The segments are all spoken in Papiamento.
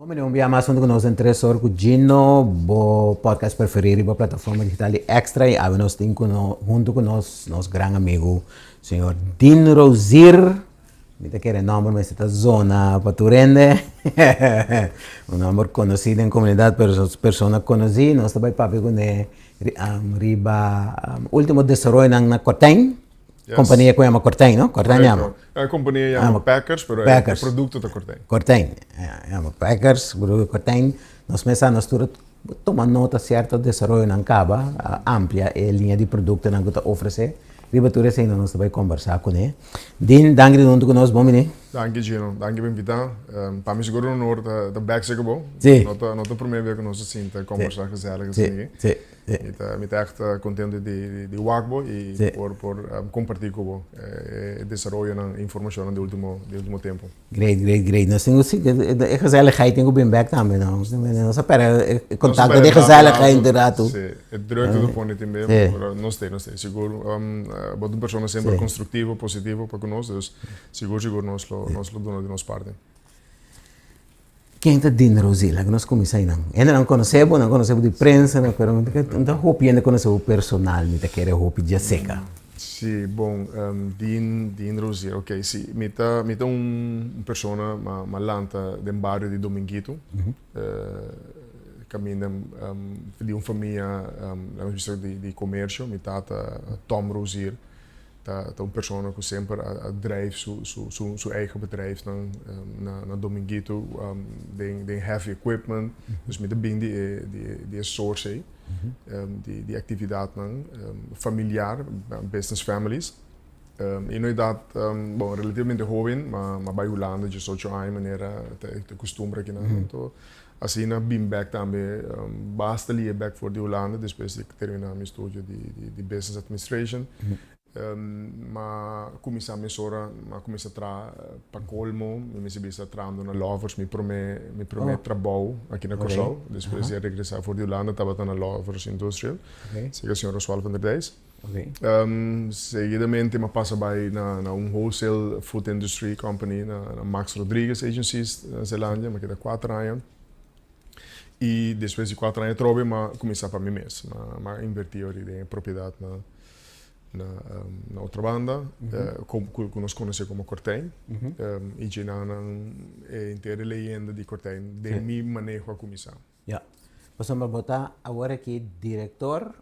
Bon bini un bia mas huntu ku nos den Tres Or ku Gino, bo podcast preferí riba plataforma digital di Extra i awe nos tin ku no huntu ku nos nos gran amigu señor Dean Rozier. Mi ta kere nòmber mester ta zona pa tur hende. Un nòmber konosí den komunidat pero persona konosí. Nos ta bai papia kuné riba último desaroyonan na Kortijn. Kompania ku yama Kortijn, no? Kortijn yama. E kompania yama Packers, pero e produkto ta Kortijn. Kortijn, yama Packers, produkto Kortijn. Nos mester nos tur a tuma nota sierto desaroyonan kaba, a amplia e liña di produktonan ku ta ofresé. Riba tur esei nos ta bai kombersá kuné. Dean, danki di huntu ku nos. Bon bini. Danki Gino, danki pa invitá. Pa mi sigur un honor ta bèk serka bo. No ta no ta promé bes ku nos a sinta kombersá gezellig asina aki. Mi ta mi ta ègt kontentu di di wak bo i por por kompartí ku bo e desaroyonan e informashonnan di ultimo di ultimo tempu. Great, great, great. Nos tin ku si e gezelligheid tin ku bin bèk tambe no. Nos a pèrdè e kontakto di e gezelligheid un ratu. Si, e drukte ta pone tin bes, pero nos t'ei, nos t'ei. Sigur bo ta un persona semper konstruktivo, positivo pa ku nos, dus sigur sigur nos lo nos lo duna di nos parti. Ken ta Dean Rozier? Laga nos kuminsá einan. Hendenan konosé bo, nan konosé bo di prensa, pero no ta hopi hende konosé bo personal, mi ta kere hopi djaseka. Sí, bon, Dean, Dean Rozier, ok, sí. Mi ta, mi ta un persona m'a lanta den bario di Dominguito, kaminda di un famia, laga nos bisa di komersio. Mi tata Tom Rozier Ta ta un persona ku semper a a drijf su su su su eigen bedrijfnan na na Dominguito den den heavy equipment. Dus mi ta bin di e di e di e source ei di di aktividatnan familiar, business families. I no edat bon relativamente hoben ma m'a bai Hulanda diesocho aña manera ta e kustumber akinan. Anto asina bin bek tambe basta lie bek for di Hulanda despues di termina mi studio di di business administration. M'a kuminsá mesora, m'a kuminsá traha pa kolmo, mi mester bisa trahando na Lovers, mi promé mi promé trabou aki na Kòrsou despues di a regresá for di Hulanda tabata na Lovers Industrial, serka señor Oswald van der Dijs. Seguidamente m'a pasa bai na na un wholesale food industry company na na Max Rodriguez Agencies na Zeelandia, m'a keda kuater aña i despues di kuater aña atrobe m'a kuminsá pa mi mes, m'a m'a invertí ori den e propiedat na na na Otrobanda ku ku nos konosé komo Kortijn i djenanan e henter e leyenda di Kortijn den mi maneho a kuminsá. Ya. Pasobra bo ta awor aki direktor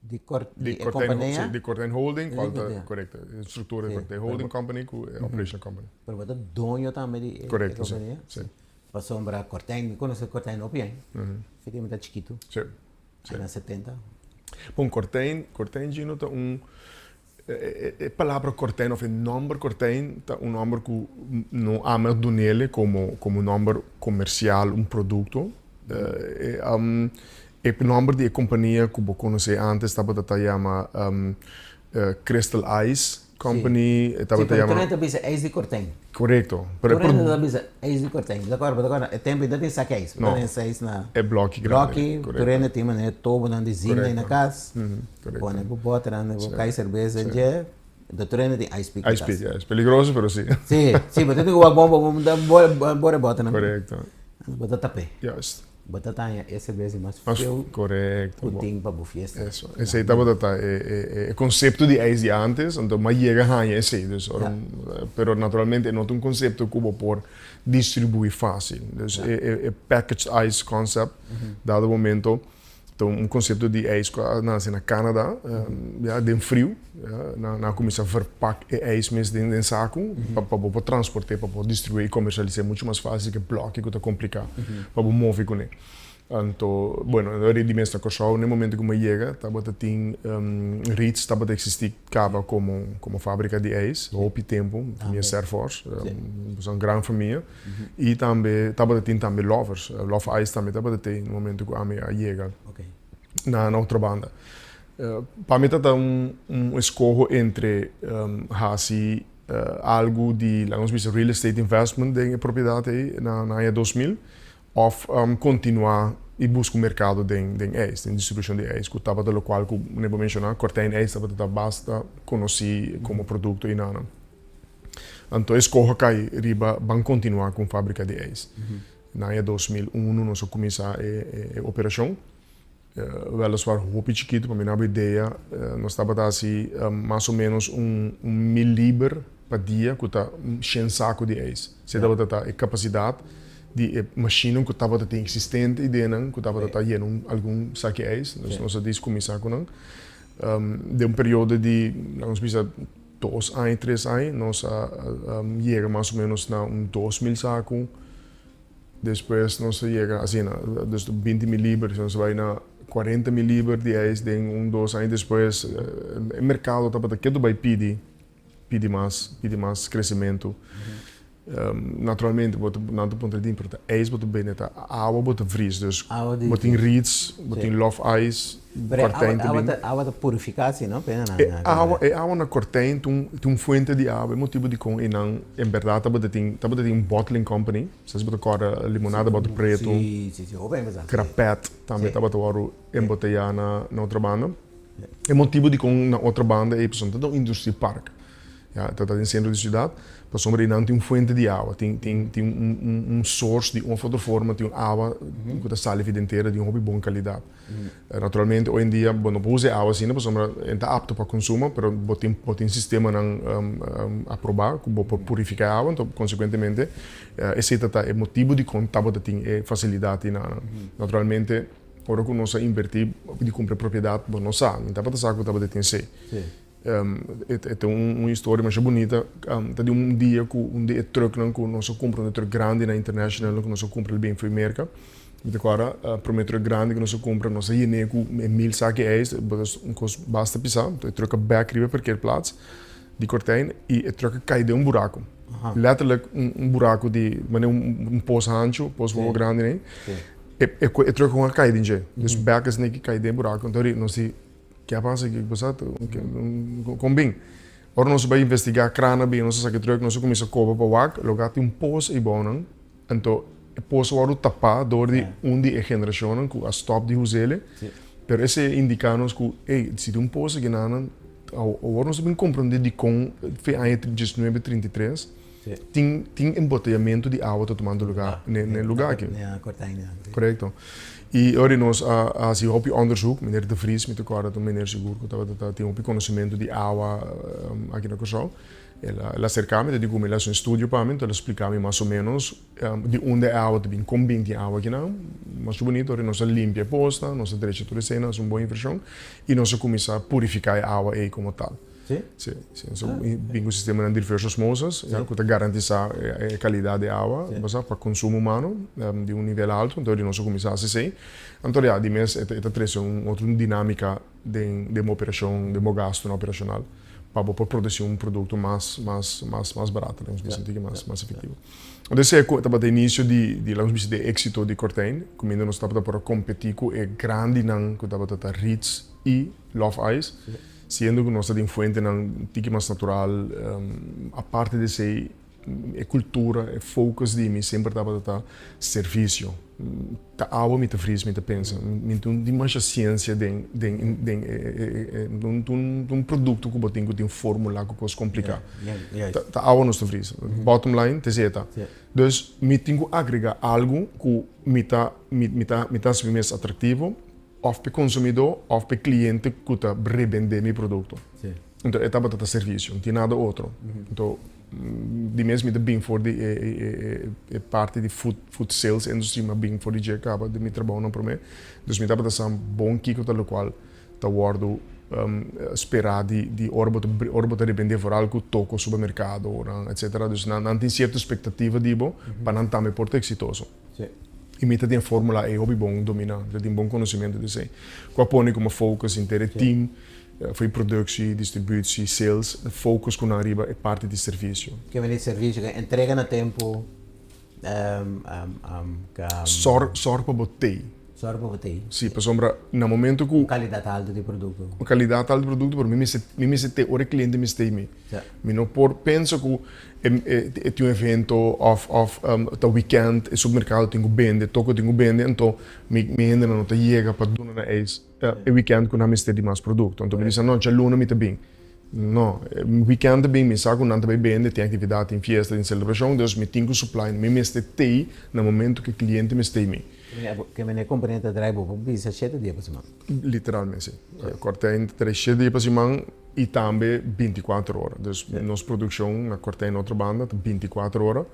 di di e kompania. Di Kortijn Holding, kual ta korekto, e struktura di Kortijn Holding Company ku e operational company. Pero bo ta doño tambe di e kompania? Korekto, si. Pasobra Kortijn, mi konosé Kortijn hopi aña, fi mi ta chikitu, aña 70. Bon, Kortijn, Kortijn Gino ta un E palabra Kortijn of e nòmber Kortijn ta un nòmber ku no ami a dun'el komo komo un nòmber komersial, un produkto. E nòmber di e kompania ku bo konosé ántes tabata ta yama Crystal Ice Company, e tabata yama. Sí, pero tur hende ta bisa ijs di Kortijn. Korekto. Tur hende ta bisa ijs di Kortijn. Bo ta kòrda, bo ta kòrda e tempu ei no tin saki ijs, bo ta tin seis na. E blòki grandi. Blòki, tur hende tin manera tobonan di zinc na kas. Pone bo boternan den bo kai serbes den dje, enton tur hende tin ice pick na kas. Ice pick, ya. Es peligroso pero si. Si, si, bo ta tin ku wak bon pa bo bore boternan. Korekto. Bo ta tap'é. Juist. Bo ta taña e serbes di mas friu Korekto. ku tin pa bo fiesta. Eso. Esei tabata ta e konsepto di ijs di antes, anto m'a yega haña esei. Dus ora, pero naturalmente e no ta un konsepto ku bo por distribuí fásil. Dus e packaged ice concept, dado momento, Ta un konsepto di ijs ku a nase na Canada, ya, den friu. Nan a kuminsá verpak e ijs mes den den saku pa pa bo por transport'é, pa bo por distribuí i komersialis'é muchu mas fásil ke blòki ku ta kompliká pa bo move kuné. Anto, bueno, e di mes na Kòrsou na e momento ku mi a yega tabata tin Ritz tabata eksistí kaba komo komo fábrika di ijs hopi tempu, famia Serphors, un gran famia. I tambe tabata tin tambe Lovers, Love Ice tambe tabata tei na momento ku ami a yega na na otro banda. Pa mi ta un un eskoho entre hasi algu di laga nos bisa real estate investment den e propiedat ei na na aña 2000 òf kontinuá i buska un merkado den den ijs, den distribushon di ijs ku tabata lokual ku manera bo menshoná Kortijn IJs tabata ta basta konosí komo produkto i nan. Anto e skoho kai riba ban kontinuá ku un fábrika di eis. Na aña 2001 nos a kuminsá e operashon. Weliswaar hopi chikitu, pa mi no haba idea, nos tabata hasi mas o ménos un mil liber pa dia ku ta shen saku di eis. Esei tabata ta e kapasidat di e mashinnan ku tabata tin eksistente i denan ku tabata ta yena un algun saki eis. Dus nos a dis kuminsá ku nan. Den un periodo di, laga nos bisa, dos aña, tres aña, nos a yega mas o ménos na un 2000 saku. Despues nos a yega asina, dus 20 mil liber, nos a bai na 40 mil liber di eis den un dos aña despues. E merkado tabata ketu bai pidi, pidi mas, pidi mas kresementu. Naturalmente bo ta, nan ta puntra di, pero ta eis bo ta bende, ta awa bo ta vries, dus bo tin Ritz, bo tin Love Ice, Kortijn ta bin. Awa ta purifiká si no? E awa, e awa na Kortijn ta un, ta un fuente di awa, e motibu dikon einan en bèrdat tabata tin, tabata tin un bottling company, sa si bo ta kòrda limonada bòter pretu, krapèt tambe tabata wòrdu emboteyá na na Otrabanda. E motibu dikon na Otrabanda ei pasobra ta un industriepark. Ya, ta den sentro di siudat, pasobra einan tin un fuente di awa, tin tin tin un un un source di un of otro forma tin un awa ku ta sali for den tera di un hopi bon kalidat. Naturalmente hoy en dia bo no por usa e awa asina pasobra e ta apto pa konsumo, pero bo tin bo tin sistemanan aprobá ku bo por purifiká e awa, anto konsekuentemente esei ta ta e motibu dikon tabata tin e fasilidat einan. Naturalmente ora ku nos a invertí di kumpra e propiedat bo no sa, mi tabata sa ku tabata tin esei. E ta un historia masha bunita. Ta di un dia ku un di e trucknan ku nos a kumpra, un truck grandi na International ku nos a kumpra el bin for Merka. Mi ta kòrda promé truck grandi ku nos a kumpra, nos a yen'é ku e mil saki ijs, un kos basta pisá. E truck a bèk riba e parkeerplaats di Kortijn i e truck a kai den un buraku. Letterlijk un buraku di manera un pos hanchu, pos hopi grandi nei. E truck a kai den dje. Dus bèk esaki kai den e buraku. Anto nos di. Ke a pasa aki? Bo sa kon bin? Ora nos a bai investigá kran a bin, nos a saka e trùk, nos a kuminsá koba pa wak, loke a tin un pos eibounan, anto e pos a wòrdu tapá dor di un di e generashonnan ku a stòp di us'el, pero esei a indiká nos ku, ey, si tin un pos aki nan, awor nos a bin komprondé dikon fe aña 1933 Tin tin emboteyamentu di awa ta tumando lugá ne lugá aki. Korekto. I ora di nos a hasi hopi onderzoek, meneer De Vries, mi ta kòrda ta un meneer sigur ku tabata ta tin hopi konosementu di awa aki na Kòrsou. El a el a serká mi, ta di ku mi el a hasi un estudio pa mi, enton el a splika mi mas o ménos di unda e awa ta bin, kon bin tin awa akinan. Masha bunito, ora di nos a limpia e posnan, nos a drecha tur esei, nos a hasi un bon invershon i nos a kuminsá purifiká e awa ei komo tal. Sí? Sí, sí. So, bin ku sistemanan di reverse osmosis, ya, ku ta garantisá e kalidat di awa, bo sa, pa konsumo humano, di un nivel alto. Anto di nos a kuminsá hasi esei. Anto ya, di mes e ta trese un otro dinámika den den bo operashon, den bo gastunan operashonal, pa bo por produsí un produkto mas, mas, mas, mas barato, laga nos bisa, un tiki mas, mas efektivo. Anto esei ku tabata inisio di, di, laga nos bisa, di e éksito di Kortijn, kuminda nos tabata por a kompetí ku e grandinan ku tabata ta Ritz i Love Ice. Siendo ku nos ta den fuentenan tiki mas natural, aparte di esei e kultura, e focus di mi semper tabata ta servisio. Ta awa mi ta vris, mi ta pensa. Mi no tin masha siensia den den den e no ta un produkto ku bo tin ku tin formula ku kos kompliká. Ta awa nos ta vris. Bottom line ta esei ta. Dus mi tin ku agrega algu ku mi ta mi ta mi ta hasi mi mes atraktivo. Òf p'e konsumidó òf p'e kliente ku ta rebendé mi produkto. Enton e tabata ta servisio, no tin nada otro. Enton di mes mi ta bin for di e parti di food food sales industry, mi a bin for di dje kaba di mi trabounan promé. Dus mi tabata sa bon kiko ta lokual ta wòrdu sperá di di ora bo ta ora bo ta rebendé foral ku toko supermerkadonan etsetera. Dus nan tin sierto espektativa di bo pa nan tambe por ta eksitoso. I mi ta tin e formula ei hopi bon dominá, mi ta tin bon konosementu di esei. Ku a pone komo focus henter e team, for e productie, distributie, sales, focus ku nan riba e parti di servisio. Ke mester di servisio, ke entrega na tempu, Sòr pa bo tei. Sòr pa bo tei. Si, pasobra na momento ku. Un kalidat altu di produkto. Un kalidat altu di produkto, pero mi mester, mi mester tei ora e kliente mester tei mi. Mi no por pensa ku e tin un evento òf òf ta wikènt e supermerkado tin ku bende, toko tin ku bende, anto mi mi hendenan no ta yega pa duna nan eis e wikènt ku nan mester di mas produkto. Anto mi bisa no, djaluna mi ta bin. No, weekend ta bin, mi sa ku nan ta bai bende, tin aktividat, tin fiesta, tin selebrashon, dus mi tin ku supply, mi mester tei na momento ku e kliente mester mi. Ke mene e kompania ta drai bo por bisa shete dia pa siman? Literalmente si. Kortijn ta drai shete dia pa siman i tambe bintikuater ora. Dus nos produkshon na Kortijn Otrobanda ta bintikuater ora.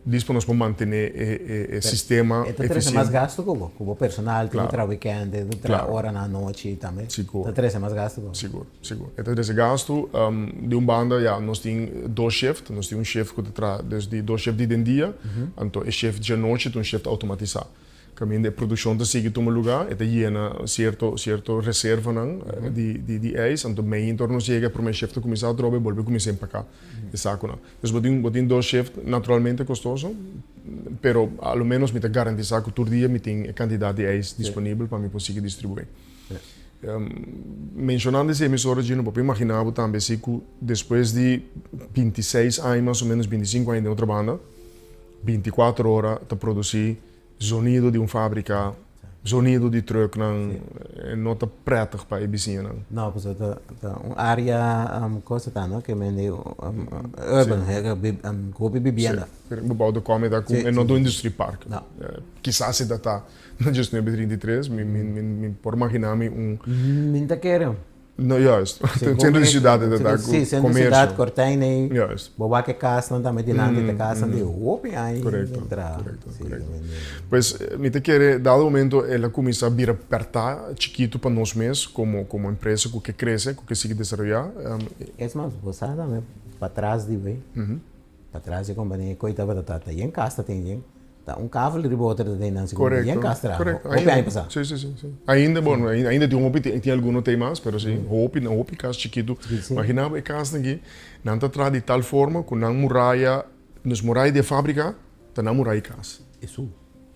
Dis pa nos por mantené e sistema eficiente. E ta trese mas gasto ku bo, ku bo personal tin ku traha weekend, tin ku traha oranan anochi tambe. Sigur. Ta trese mas gasto ku bo. Sigur, sigur. E ta trese gasto. Di un banda ya nos tin dos shift, nos tin un shift ku ta traha dus di dos shift di den dia, anto e shift djanochi ta un shift automatisá. Kaminda e produkshon ta sigui tuma lugá, e ta yena sierto sierto reservanan di di di ijs, anto meinta ora nos yega e promé shift ta kuminsá atrobe e bolbe kuminsá empaká e sakunan. Dus bo tin bo tin dos shift naturalmente kostoso, pero a lo ménos mi ta garantisá ku tur dia mi tin e kantidat di ijs disponibel pa mi por sigui distribuí. Menshonando esei emisora Gino, bo por imaginá bo tambe si ku despues di bintiseis aña mas o ménos bintisinku aña den otro banda, Binticuater ora ta produci zonido di un fabrica, zonido di trucknan, e no ta prettig pa e bisiñanan. No, pasobra ta ta un area cosa ta no, ke men di urban, hopi bibienda. Si, bebouw de kom e ta ku e no ta un industriepark. No. Kisas si ta ta na diesnuebe trinta i tres, mi mi mi por magina mi un. Mi ta kere. No, juist. Centro di ciudad e ta ta ku Sí, centro di ciudad, Kortijn ei. Juist. Bo wak e kasnan tambe dilanti ta kasnan di hopi aña Correcto, entra. correcto, Sí, correcto. men. Pues mi ta kere dado momento el a kuminsá bira pèrtá chikitu pa nos mes komo komo empresa ku ke krese, ku ke sigui desaroyá. Es mas, bo sa tambe patras di wei, patras di e kompania koe tabata ta ta yen kas ta tin yen. Ta un kavel riba otro ta den nan segun Correcto, yen kas traha. correcto. Hopi aña pasá. Sí, sí, sí, sí. Ainda, bueno, ainda, ainda tin hopi, tin alguno t'ei mas, pero sí, hopi, hopi kas chikitu. Sí, sí. Imagina bo e kasnan aki, nan ta traha di tal forma ku nan muraya, nos muraya di e fabrika ta nan muraya di kas. Esu,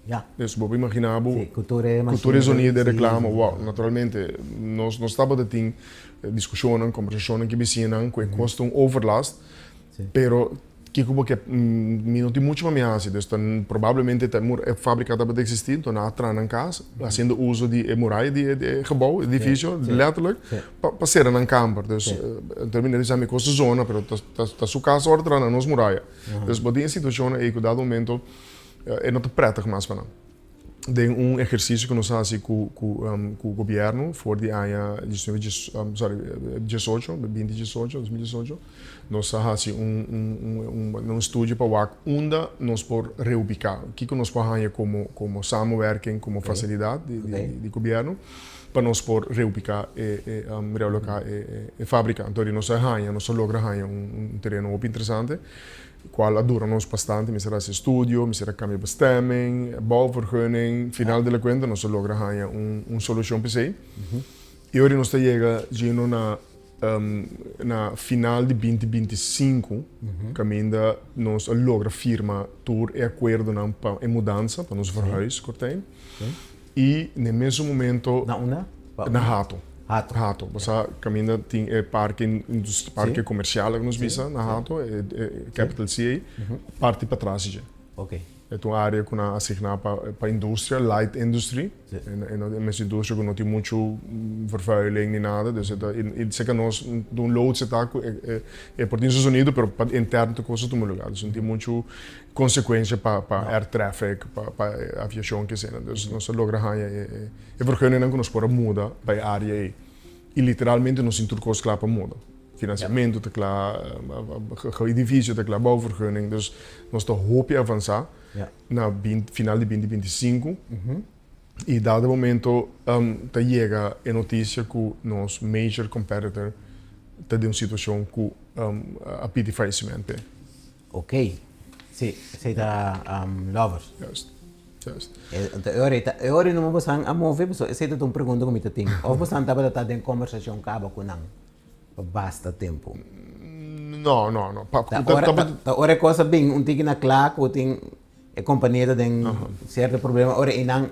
ya. Dus bo por imagina bo. Sí, ku tur e Ku tur e mashina. zonido di Sí, reklamo, sí. wow, naturalmente nos, nos tabata tin diskushonnan, kombersashonnan ku e bisiñanan ku e kos ta un overlast, Sí. pero Kiko bo ke? Mi no tin mucho pa mi hasi, dus ta probablemente ta e fabrika tabata eksistí, enton nan a traha nan kas hasiendo uso di e muraya di e gebou, edifisio, letterlijk, pa sera nan kamber. Dus enton mi no bisa mi kos ta zona, pero ta su kas ora traha na nos muraya. Dus bo tin e situashonnan ei ku dado momento e no ta prètig mas pa nan. Den un ehersisio ku nos a hasi ku ku ku gobièrnu for di aña diesnuebe dies sorry diesocho binti diesocho dos mil diesocho nos a hasi un un un un estudio pa wak unda nos por reubiká kiko nos por haña komo komo samenwerking komo fasilidat di di di gobièrnu pa nos por reubiká e e realoká e e fábrika anto di nos a haña nos a logra haña un un tereno hopi interesante. Cual a dura nos bastante, mester haci estudio, mester a cambia bestemming, bouwvergunning, final de la cuenta nos a logra haña un un solucion p'esey. Y ora nos ta yega Gino na na final di binti binti sinku caminda nos a logra firma tur e acuerdonan pa e mudanza, pa nos verhuis Cortijn. Y n'e mesun momento. Na unda? Na Hato. Hato. Hato. Bo sa caminda tin e parke, parke comercial laga nos bisa na Hato, e Capital CA, parti patras dje. Ok. E ta un area cu nan a asigna pa pa industria, light industry. E mes industria cu no tin mucho vervuiling ni nada, dus e ta, y cerca nos un loods e ta cu e por tin su sonido pero pa interno tur cos ta tuma lugar, dus no tin mucho Konsekuensia pa pa air traffic, pa pa aviashon ke esena. Dus nos a logra haña e e e vergunningnan ku nos por a muda pa e área ei. I literalmente nos tin tur kos kla pa muda. Finansiamentu ta kla, edifisio ta kla, bouwvergunning. Dus nos ta hopi avansá na binti final di binti binti sinku. I dado momento ta yega e notisia ku nos major competitor ta den un situashon ku a pidi falleciment p'e. Ok, si, esei ta Lovers. Juist, juist. Anto e ora e ora ei numa bosan a move, pasobra esei ta un pregunta ku mi ta tin. Of bosan tabata ta den kombersashon kaba ku nan pa basta tempu? No, no, no. Pa, Ta ora, ta ora e kos a bin un tiki na kla ku tin e kompania ta den sierto problema, ora ei nan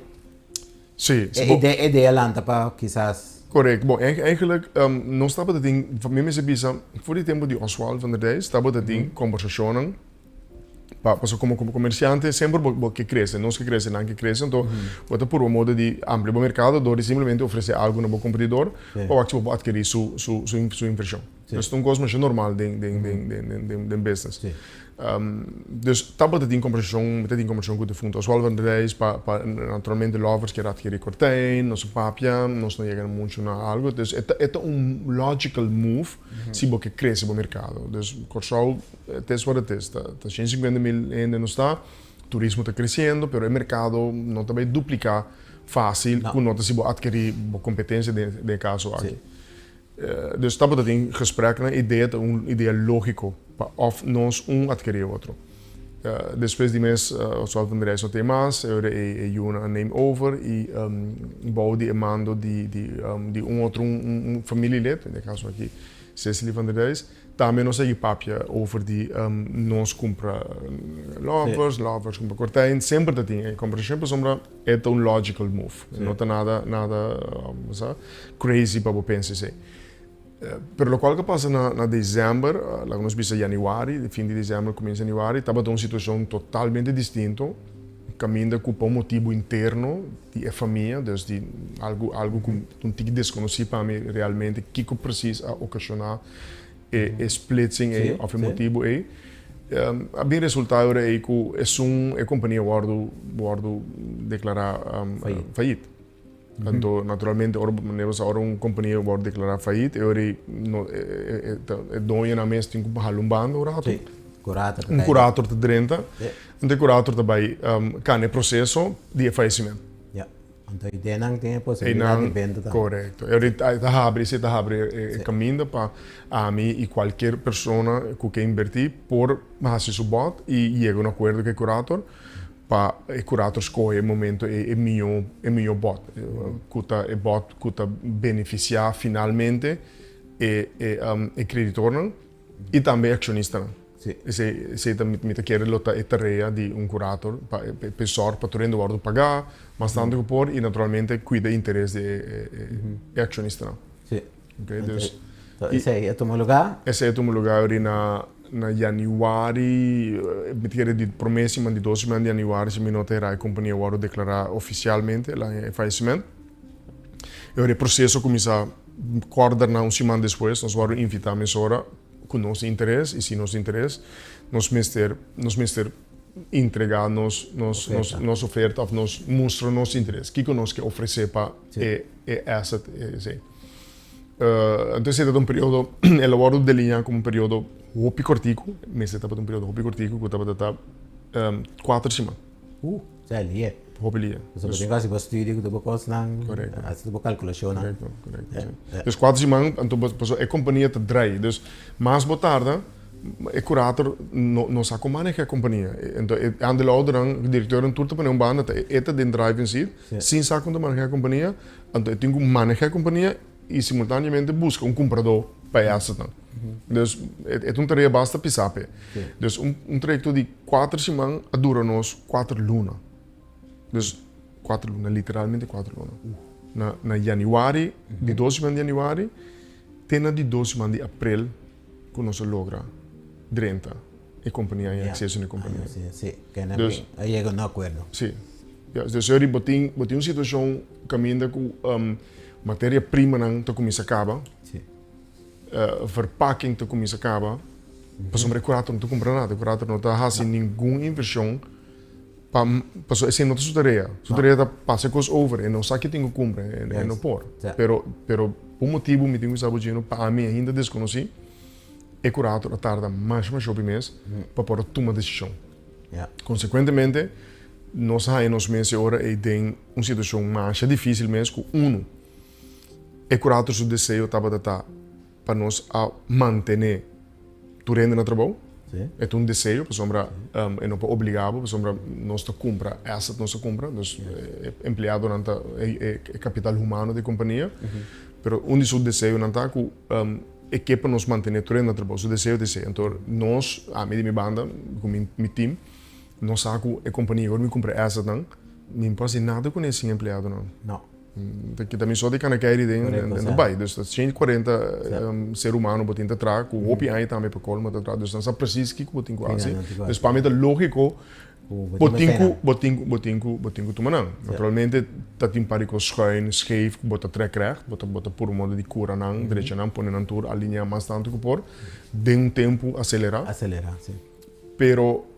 Sí, e idea, e idea lanta pa kisas. Correct. Bon, eigenlijk nos tabata tin, mi mester bisa, for di tempu di Oswald van der Dijs tabata tin kombersashonnan Pa paso komo komo komersiante semper bo bo ke krese, nos ke krese, nan ke krese, anto bo ta purba modo di amplia bo merkado dor di simplemente ofresé algu na bo kompetidor pa wak si bo por atkerí su su su su invershon. Dus ta un kos masha normal den den den den den den business. Dus tabata tin kombersashon, mi ta tin kombersashon ku defunto Oswaldo van der Dijs pa pa naturalmente Lovers kier atkerí Kortijn, nos a papia, nos no yega muchu na algu, dus e ta e ta un logical move si bo ke krese bo merkado. Dus Kòrsou Het is wat het is. Ta 150.000 hende nos ta, turismo ta creciendo, pero e mercado no ta bay duplica facil cu no ta si bo adkeri bo competencia den e caso aki. Dus tabata tin gespreknan, idea ta un idea logico pa of nos un adkeri e otro. Despues di mes Oswald van der Rijs no ta e mas, e ora e yunan a neem over y bou di e mando di un otro un familielid, den e caso aki Cecily van der Dijs, Tambe nos a sigui papia over di nos kumpra lovers, lovers kumpra kortijn. Semper ta tin e kombersashon pasobra e ta un logical move. No ta nada nada sa crazy pa bo pensa esei. Pero lokual ku a pasa na na desèmber, laga nos bisa yanüari, fin di desèmber kumienso di yanüari, tabata un situashon totalmente distinto kaminda ku pa un motibu interno di e famia, dus di algu algu ku un tiki deskonosí pa mi realmente kiko presis a okashoná e e splitsing ei òf e motibu ei, a bin resultá ora ei ku esun e kompania wòrdu wòrdu deklará fayit. Anto naturalmente ora manera bo sa ora un kompania wòrdu deklará fayit e ora ei no e e doñonan mes tin ku hala un banda un ratu. Un kurator ta drenta, anto e kurator ta bai kana e proseso di e fayesimentu. Anto e ideanan tin e posibilidad di benta tambe. Correcto. E ora ta habri, esei ta habri e caminda pa ami y cualkier persona cu ke inverti por haci su bod y yega un acuerdo cu e curator pa e curator scoge e momento e miyo e miyo bod cu ta e bod cu ta beneficia finalmente e e creditornan y tambe e accionistanan. Esei esei ta mi ta kere lo ta e tarea di un curator pa e sòrg pa tur hende wòrdu pagá mas tantu ku por i naturalmente kuida e interes di e akshonistanan. Oké, dus. Esei a tuma lugá? Esei a tuma lugá ori na na yanüari, mi ta kere di promé siman, di dos siman di yanüari si mi no ta erá e kompania wòrdu deklará ofisialmente el a e fayesiment. E ora e proseso a kuminsá kòrda na un siman despues nos wòrdu invitá mesora. Ku nos interes i si nos interes nos mester nos mester entrega nos nos nos nos oferta of nos mustra nos interes kiko nos ke ofrese pa e e asset esei. Entonces e tabata un periodo el a wòrdu deliñá komo un periodo hopi kòrtiku mester tabata un periodo hopi kòrtiku ku tabata ta kuater siman. Sa lie. Hopi lie. Pasobra bo tin ku hasi bo studio ku tur bo kosnan, hasi tur bo kalkulashonnan. Korekto, korekto. Dus kuater siman, anto pasobra e kompania ta drai. Dus mas bo tarda, e kurator no no sa kon maneha e kompania. Anto e aandeelhoudernan, direktornan tur ta pone un banda, ta e ta den driving seat, sin sa kon ta maneha e kompania, anto e tin ku maneha e kompania i simultaneamente buska un kumpradó pa e assetnan. Dus e ta un tarea basta pisá p'e. Dus un trayekto di kuater siman a dura nos kuater luna. Dus kuater luna, literalmente kuater luna. Na na yanüari, di dos siman di yanüari te na di dos siman di aprel ku nos a logra drenta e kompania i akseso na e kompania. Sí, sí, a yega un akuerdo. Sí. Dus eri bo tin bo tin un situashon kaminda ku materia primanan ta kuminsá kaba. Verpakking ta kuminsá kaba pasobra e kurator no ta kumpra nada, e kurator no ta hasi ningun invershon pa pasobra esei no ta su tarea, su tarea ta pasa e kos over, e no sa ke tin ku kumpra, e no por. Pero pero pa un motibu mi tin ku bisa bo Gino, pa ami ainda deskonosí, e kurator a tarda masha masha hopi mes pa por a tuma desishon. Konsekuentemente nos a haña nos mes e ora ei den un situashon masha difísil mes ku unu. E kurator su deseo tabata ta pa nos a mantené tur hende na trabou. E ta un deseo pasobra e no por obligá bo pasobra nos ta kumpra asset nos ta kumpra, dus e empleadonan ta e kapital humano di e kompania. Pero un di su deseonan ta ku e ke pa nos mantené tur hende na trabou. Su deseo ta esei. Anto nos, ami di mi banda ku mi team, nos sa ku e kompania ora mi kumpra assetnan mi no por hasi nada kuné sin empleadonan. Ta kita mi so di kana keiri den den ta bai. Dus ta 140 ser humano bo tin ta traha ku hopi aña tambe pa kolmo ta traha. Dus nan sa presis kiko bo tin ku hasi. Dus pa mi ta lógiko bo tin ku bo tin ku bo tin ku bo tin ku tuma nan. Naturalmente ta tin par di kos schuin, scheef ku bo ta trèk règt. Bo ta bo ta puru modo di kura nan, drecha nan, pone nan tur alineá mas tantu ku por den un tempu aselerá. Pero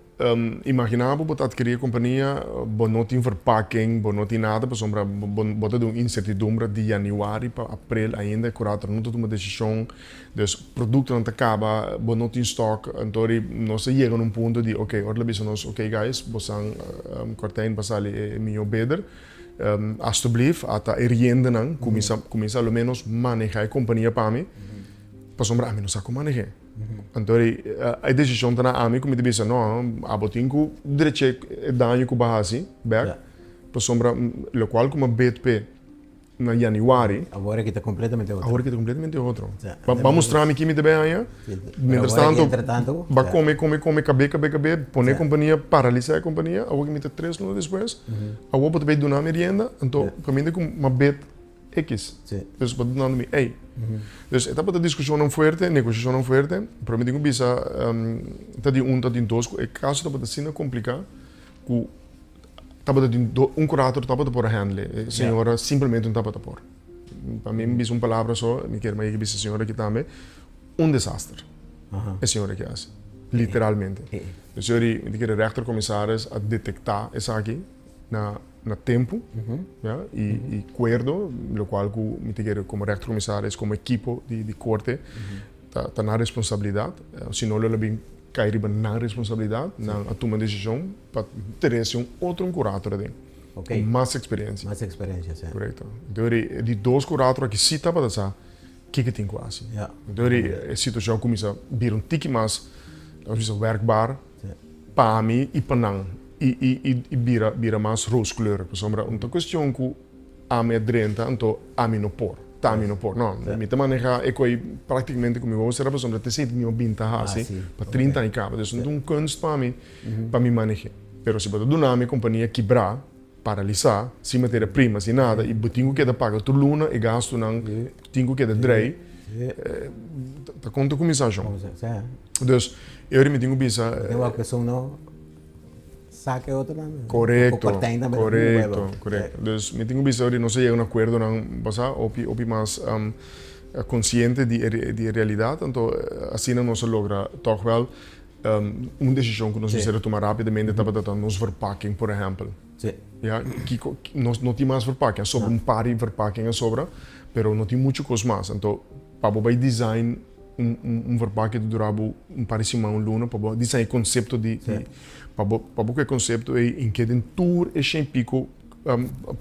Imagina bo bo ta adkiri e kompania, bo no tin verpakking, bo no tin nada pasobra bo ta den un insertidumbre di januari pa aprel ainda e kurator no ta tuma desishon, dus produktonan ta kaba, bo no tin stok, anto ri nos a yega na un punto di ok, ora lo bisa nos ok guys bosan kòrtijn pa sali e mihó beder, alstublief ata e riendenan kuminsa kuminsa a lo menos maneha e kompania pa mi pasobra ami no sa kon maneh'é. Anto e desishon ta na ami ku mi ta bisa no, abo tin ku drecha e daño ku bo a hasi bek, pasobra lokual ku mi a bet p'e na yanüari. Awor aki ta kompletamente otro. Awor aki ta kompletamente otro. Bo a mustra mi ki mi ta bai haña, mientras tanto bo a kome, kome, kome, kab'é, kab'é, kab'é, pone e kompania, paralisá e kompania, awor ki mi ta tres luna despues, awor bo ta bai duna mi rienda, anto kaminda ku mi a bet. X. Dus bo ta dunando mi Y. Dus e tabata diskushonnan fuerte, negoshashonnan fuerte, pero mi tin ku bisa ta di un ta di dos ku e kaso tabata asina kompliká ku tabata di un kurator tabata por a handle e señora simplemente no tabata por. Pa mi bisa un palabra so, mi kier maya bisa e señora aki tambe, un desaster e señora aki a hasi, literalmente. Dus mi ta kere rechtercommissaris a detektá esaki na. na tempu, ya, i i kuerdo, lokual ku mi ta kere komo rechtercommissaris, komo ekipo di di korte, ta ta nan responsabilidat. Si no lo lo bin kai riba nan responsabilidat, nan a tuma desishon pa trese un otro un kurator aden, ku mas eksperensia. Mas eksperensia, si. Korekto. Enton e di dos kurator aki si tabata sa kiko tin ku hasi. Enton e situashon a kuminsá bira un tiki mas, laga nos bisa, werkbaar. Pa mi i pa nan i bira bira mas rooskleurig pasobra un ta cuestion cu ami a drenta anto ami no por ta ami no por no mi ta maneha e coi practicamente cu mi wou cera pasobra ta esey mi a bin ta haci pa 30 aña caba dus no ta un kunst pa mi pa mi manehe pero si bo ta duna mi compania kibra paralisa sin materia prima sin nada i bo tin cu keda paga tur luna e gastonan tin cu keda drei ta con ta cuminsa shon. Dus e ora mi tin ku bisa. Bo tin wak esun no saka e otro tambe. Korekto, korekto, korekto. Dus mi tin ku bisa ora nos a yega un akuerdonan basá hopi hopi mas konsiente di e di e realidat anto asina nos a logra tòg wèl un desishon ku nos mester a tuma rápidamente tabata ta nos verpakking por ehèmpel. Ya kiko nos no tin mas verpakking a sobra un par di verpakking a sobra pero no tin muchu kos mas anto pa bo bai design un verpakking ta dura bo un par di siman, un luna pa bo diseña e konsepto di pa bo pa bo ku e konsepto ei ink'é den tur e shen piko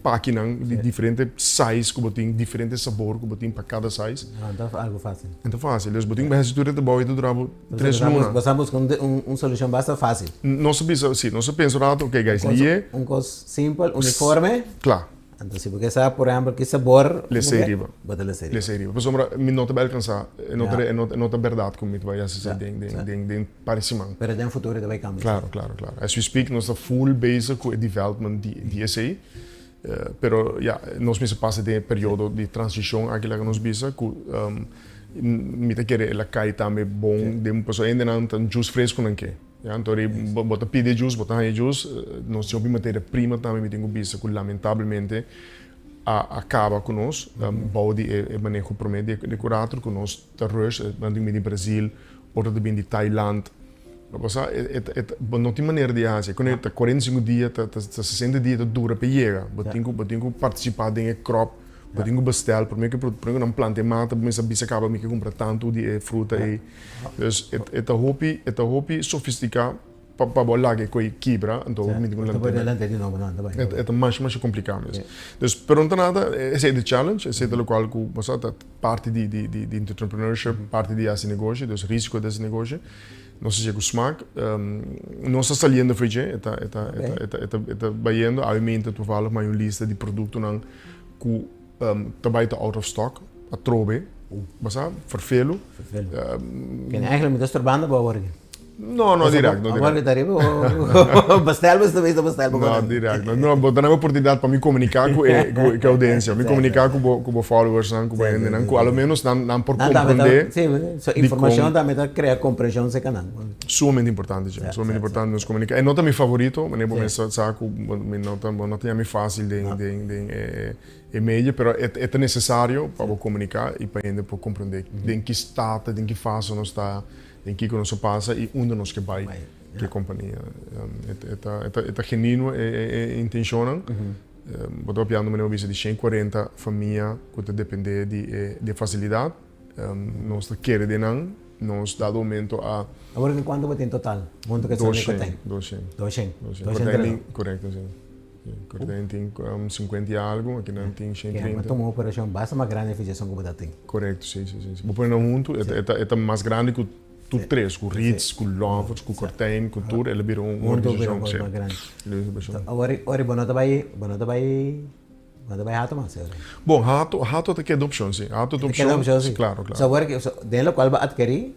pakinan di diferente size ku bo tin, diferente sabor ku bo tin pa kada size. No ta algu fásil. No ta fásil. Dus bo tin ku hasi tur e trabou ei ta dura bo tres luna. Bo sa buska un solushon basta fásil. Nos a bisa, si, nos a pensa un rato, okay guys, lié. Un kos simpel, uniforme. Kla. Anto si bo ke sa, por ehempel, ki sabor Lesei riba. Bo ta lesei riba. Lesei riba. Pasobra mi no ta bai alkansá, e no ta, e no, e no ta bèrdat ku mi ta bai hasi esei den, den, den, den par di siman. Pero den futuro e ta bai kambia. Klaro, klaro, klaro. As we speak nos ta full bezig ku e development di, di esei. Pero ya, nos mester pasa den e periodo di transishon aki laga nos bisa ku mi ta kere el a kai tambe bon den, pasobra hendenan ta jus fresku nan ke. Ya, anto ri bo ta pidi e jus, bo ta haña e jus. Nos tin hopi materia prima tambe mi tin ku bisa ku lamentablemente a a kaba ku nos bou di e maneho promé di e kurator ku nos ta rush, nan tin ku bini di Brazil, otro ta bini di Thailand. Lo pasa e ta e ta bo no tin manera di hasi. Ku ta 45 dia ta ta 60 dia ta dura pa e yega. Bo tin ku bo tin ku partisipá den e crop. Bo tin ku bestel promé ku promé ku nan planta e mata bo mester bisa kaba mi ke kumpra tantu di e fruta ei. Dus e ta hopi e ta hopi sofistiká pa pa bo laga e koi kibra anto mi tin ku lant'é bek. E ta masha masha kompliká mes. Dus pero no ta nada esei ta e challenge esei ta lokual ku bo sa ta parti di di di entrepreneurship parti di hasi negoshi dus risiko di hasi negoshi. Nos a yega ku smak nos ta saliendo for dje e ta e ta e ta e ta e ta bayendo awe toevallig mi a un lista di produktonan ku ta bai ta out of stock atrobe, bo sa, ferfelu. Ferfelu. Ken eigenlijk mi ta strorbando bo awor aki. No, no direct, no direct. Awor bestel bo ta bisa bestel bo. No direct. No, no, bo ta na oportunidad pa mi comunica cu e cu e audiencia, mi comunica cu bo cu bo followersnan, cu bo hendenan, cu a lo menos nan nan por comprende. Si, so informacion tambe ta crea comprension cerca nan. Sumamente importante, Jim. Sumamente importante nos comunica. E no ta mi favorito, manera bo mes sa cu mi no ta bo no ta yami facil den den den e e medio, pero e e ta necesario pa bo comunica y pa hende por comprende den ki stato, den ki fase nos ta. Den kiko nos a pasa i unda nos ke bai ku e kompania. E ta genuino e intenshonnan. Bo ta papiando manera bo bisa di 140 famia ku ta depende di e fasilidat. Nos ta kere den nan. Nos dado momento a. Awor ki kuantu bo tin total huntu ku esnan di Kotèn? Doshen. Doshen. Doshen. Korekto, si. Kotèn tin 50 i algu, akinan tin 130. Bo tuma un operashon basta mas grandi fijason ku bo ta tin. Korekto, si, si, si. Bo pone nan huntu, e ta mas grandi ku tur tres, ku Ritz, ku Lovers, ku Kortijn, ku tur, el a bira un organisashon. Huntu bira un mas grandi. Awor, ora bo no ta bai, bo no ta bai, bo no ta bai Hato mas, ora? Bon, Hato, Hato ta keda opshon, si. Hato ta opshon. Keda opshon, si. Klaro, klaro. So awor, den lokual bo atkerí,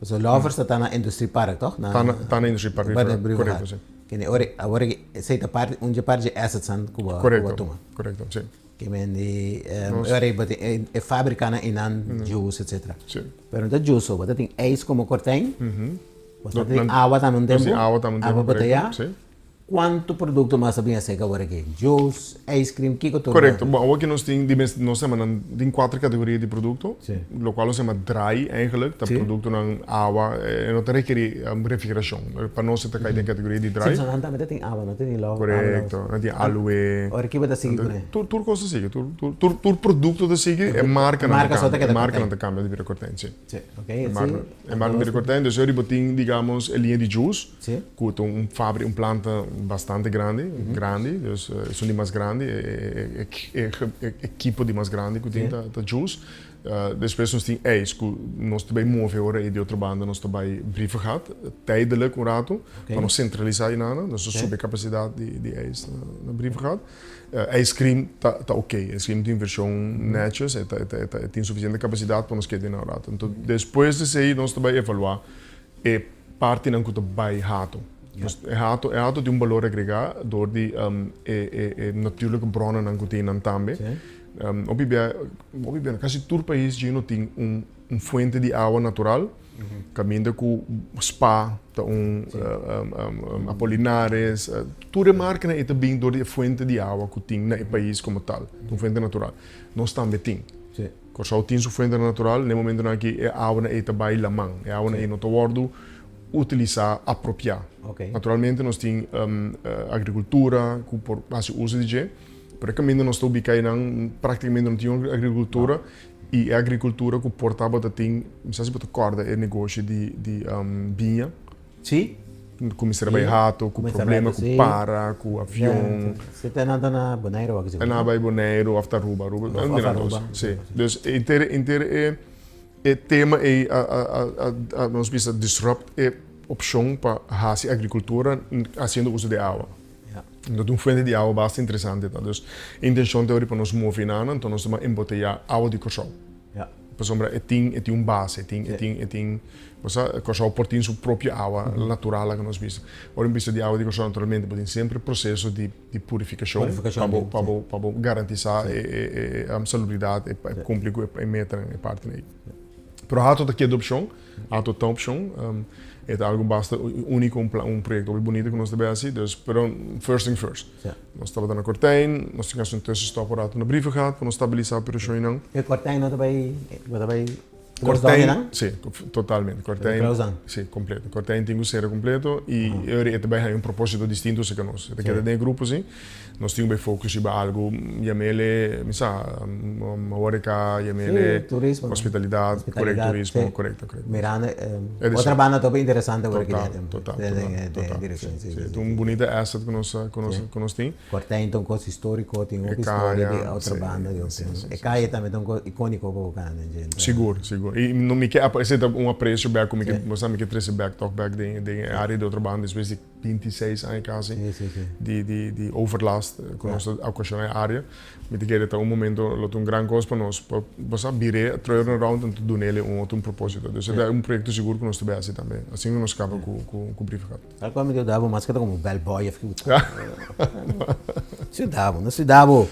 So Lovers ta ta na Industrie Park, toch? Ta na, ta na Industrie Park, korekto, si. Kende ora, awor esei ta parti, un dje parti dje assets nan ku bo, ku bo tuma. Korekto, si. Ke men di, ora bo tin e fabrikanan einan, juice, etcetera. Si. Pero no ta juice so, bo ta tin ijs komo kortijn, bo ta tin awa tambe un tempu, Nos tin awa tambe un tempu, awa boteyá. Si. Cuanto producto mas ta bin acerca awor aki? Juice, ice cream, kico tur? Correcto. Bon, awor aki nos tin di mes, nos yama nan, tin cuater categoria di producto, Sí. locual nos yama dry eigenlijk, ta Sí. productonan awa, e no ta rekeri refrigeracion. Pa nos e ta cay den categoria di Sí, dry. pasobra nan tambe ta tin awa, no tin love, awa Correcto, nan tin aloe. Awor aki bo ta sigui cune? Tur, tur cos ta sigui, tur, tur, tur, tur producto ta sigui, e marcanan ta Marca so ta cambia, keda e marcanan cortijn. ta cambia di bira cortijn, sí. Sí, ok, E sí. marca, e marca bira cortijn, dus awor bo tin, digamos, e liña di juice. Sí. Ku ta un fabri, un planta bastante grandi, grandi, dus esun di mas grandi, e ekipo di mas grandi ku tin ta juice. Despues nos tin ijs ku nos ta bai move ora ei di otro banda nos ta bai Brievengat, tijdelijk un ratu, pa nos sentralisá einana, nos ta subi e kapasidat di ijs na Brievengat. Ice cream ta ok, ice cream tin vershon netjes, e tin sufisiente kapasidat pa nos keda einan un ratu. Anto despues di esei nos ta bai evaluá E partinan ku ta bai hato. E hato e hato tin un balor agregá dor di e e e natuurlijke bronnan ku tin nan tambe. Hopi bia hopi bia kasi tur pais djino tin un un fuente di awa natural kaminda ku Spa ta un Apolinaris tur e markanan ei ta bin dor di e fuente di awa ku tin na e pais komo tal, un fuente natural. Nos tambe tin. Kòrsou tin su fuentenan natural, na e momentunan aki e awanan ei ta bai laman. E awanan ei no ta wòrdu utilisá apropiá. Naturalmente nos tin agrikultura ku por hasi uso di dje, pero e kaminda nos ta ubiká einan práktikamente no tin agrikultura i e agrikultura ku por tabata tin, mi sa si bo ta kòrda e negoshi di biña. Sí. Ku mester a bai hato, ku problema, ku para, ku avion. Si ta nan ta na Boneiru wak si. Nan a bai Boneiru of ta Aruba, Aruba. Of Aruba. Si. Dus inter inter e e tema ei a a a nos bisa disrupt e opshon pa hasi agrikultura hasiendo uso di awa. No ta un fuente di awa basta interesante ta. Dus e intenshon ta ori pa nos move nan, anto nos ta ban emboteyá awa di Kòrsou. Pasobra e tin e tin un base, e tin e tin e tin bo sa Kòrsou por tin su propio awa natural laga nos bisa. Ora mi bisa di awa di Kòrsou naturalmente bo tin semper proseso di di purifikashon pa bo pa bo pa bo garantisá e e e salubridat e kumpli ku e metanan e partinan ei. Pero hato ta keda opshon, hato ta opshon. E ta algu basta úniko un plan un proyekto hopi bunita ku nos ta bai hasi dus pero first thing first. Nos tabata na Kortijn, nos tin hasi un tussenstop un rato na Brievengat pa nos stabilisa operashonnan. E Kortijn no ta bai, bo ta bai close down nan? Si, totalmente. Kortijn, close down? Si, completo. Kortijn tin ku sera completo i e ora e ta bai haña un proposito distinto cerca nos. E ta keda den e grupo si. Nos tin ku bai focus riba algu, yam'ele, mi sa, horeca, yam'ele hospitalidad, correcto, turismo, correcto, correcto. Mirando, otra banda tope interesante awor aki den Total, total, total. Si, ta un bunita asset ku nos, ku nos, ku nos tin. Kortijn ta un kos historico, tin hopi historia di otro banda. E kaya tambe ta un kos iconico pa bo kanda. Sigur, sigur. Sigur. I no mi ke esei ta un apresio bek ku mi ke bo sa mi ke trese bek tòg bek den den e área di Otrobanda despues di 26 aña kasi di di di overlast ku nos ta okashoná e área. Mi ta kere ta un momento lo ta un gran kos pa nos pa bo sa bir'é turn around anto dun'é un otro un propósito. Dus e ta un proyekto sigur ku nos ta bai hasi tambe. Asin ku nos kaba ku ku ku Brievengat. Tal kual mi ta yuda bo mas ke ta komo bellboy of kico. Nos yuda bo, nos yuda bo.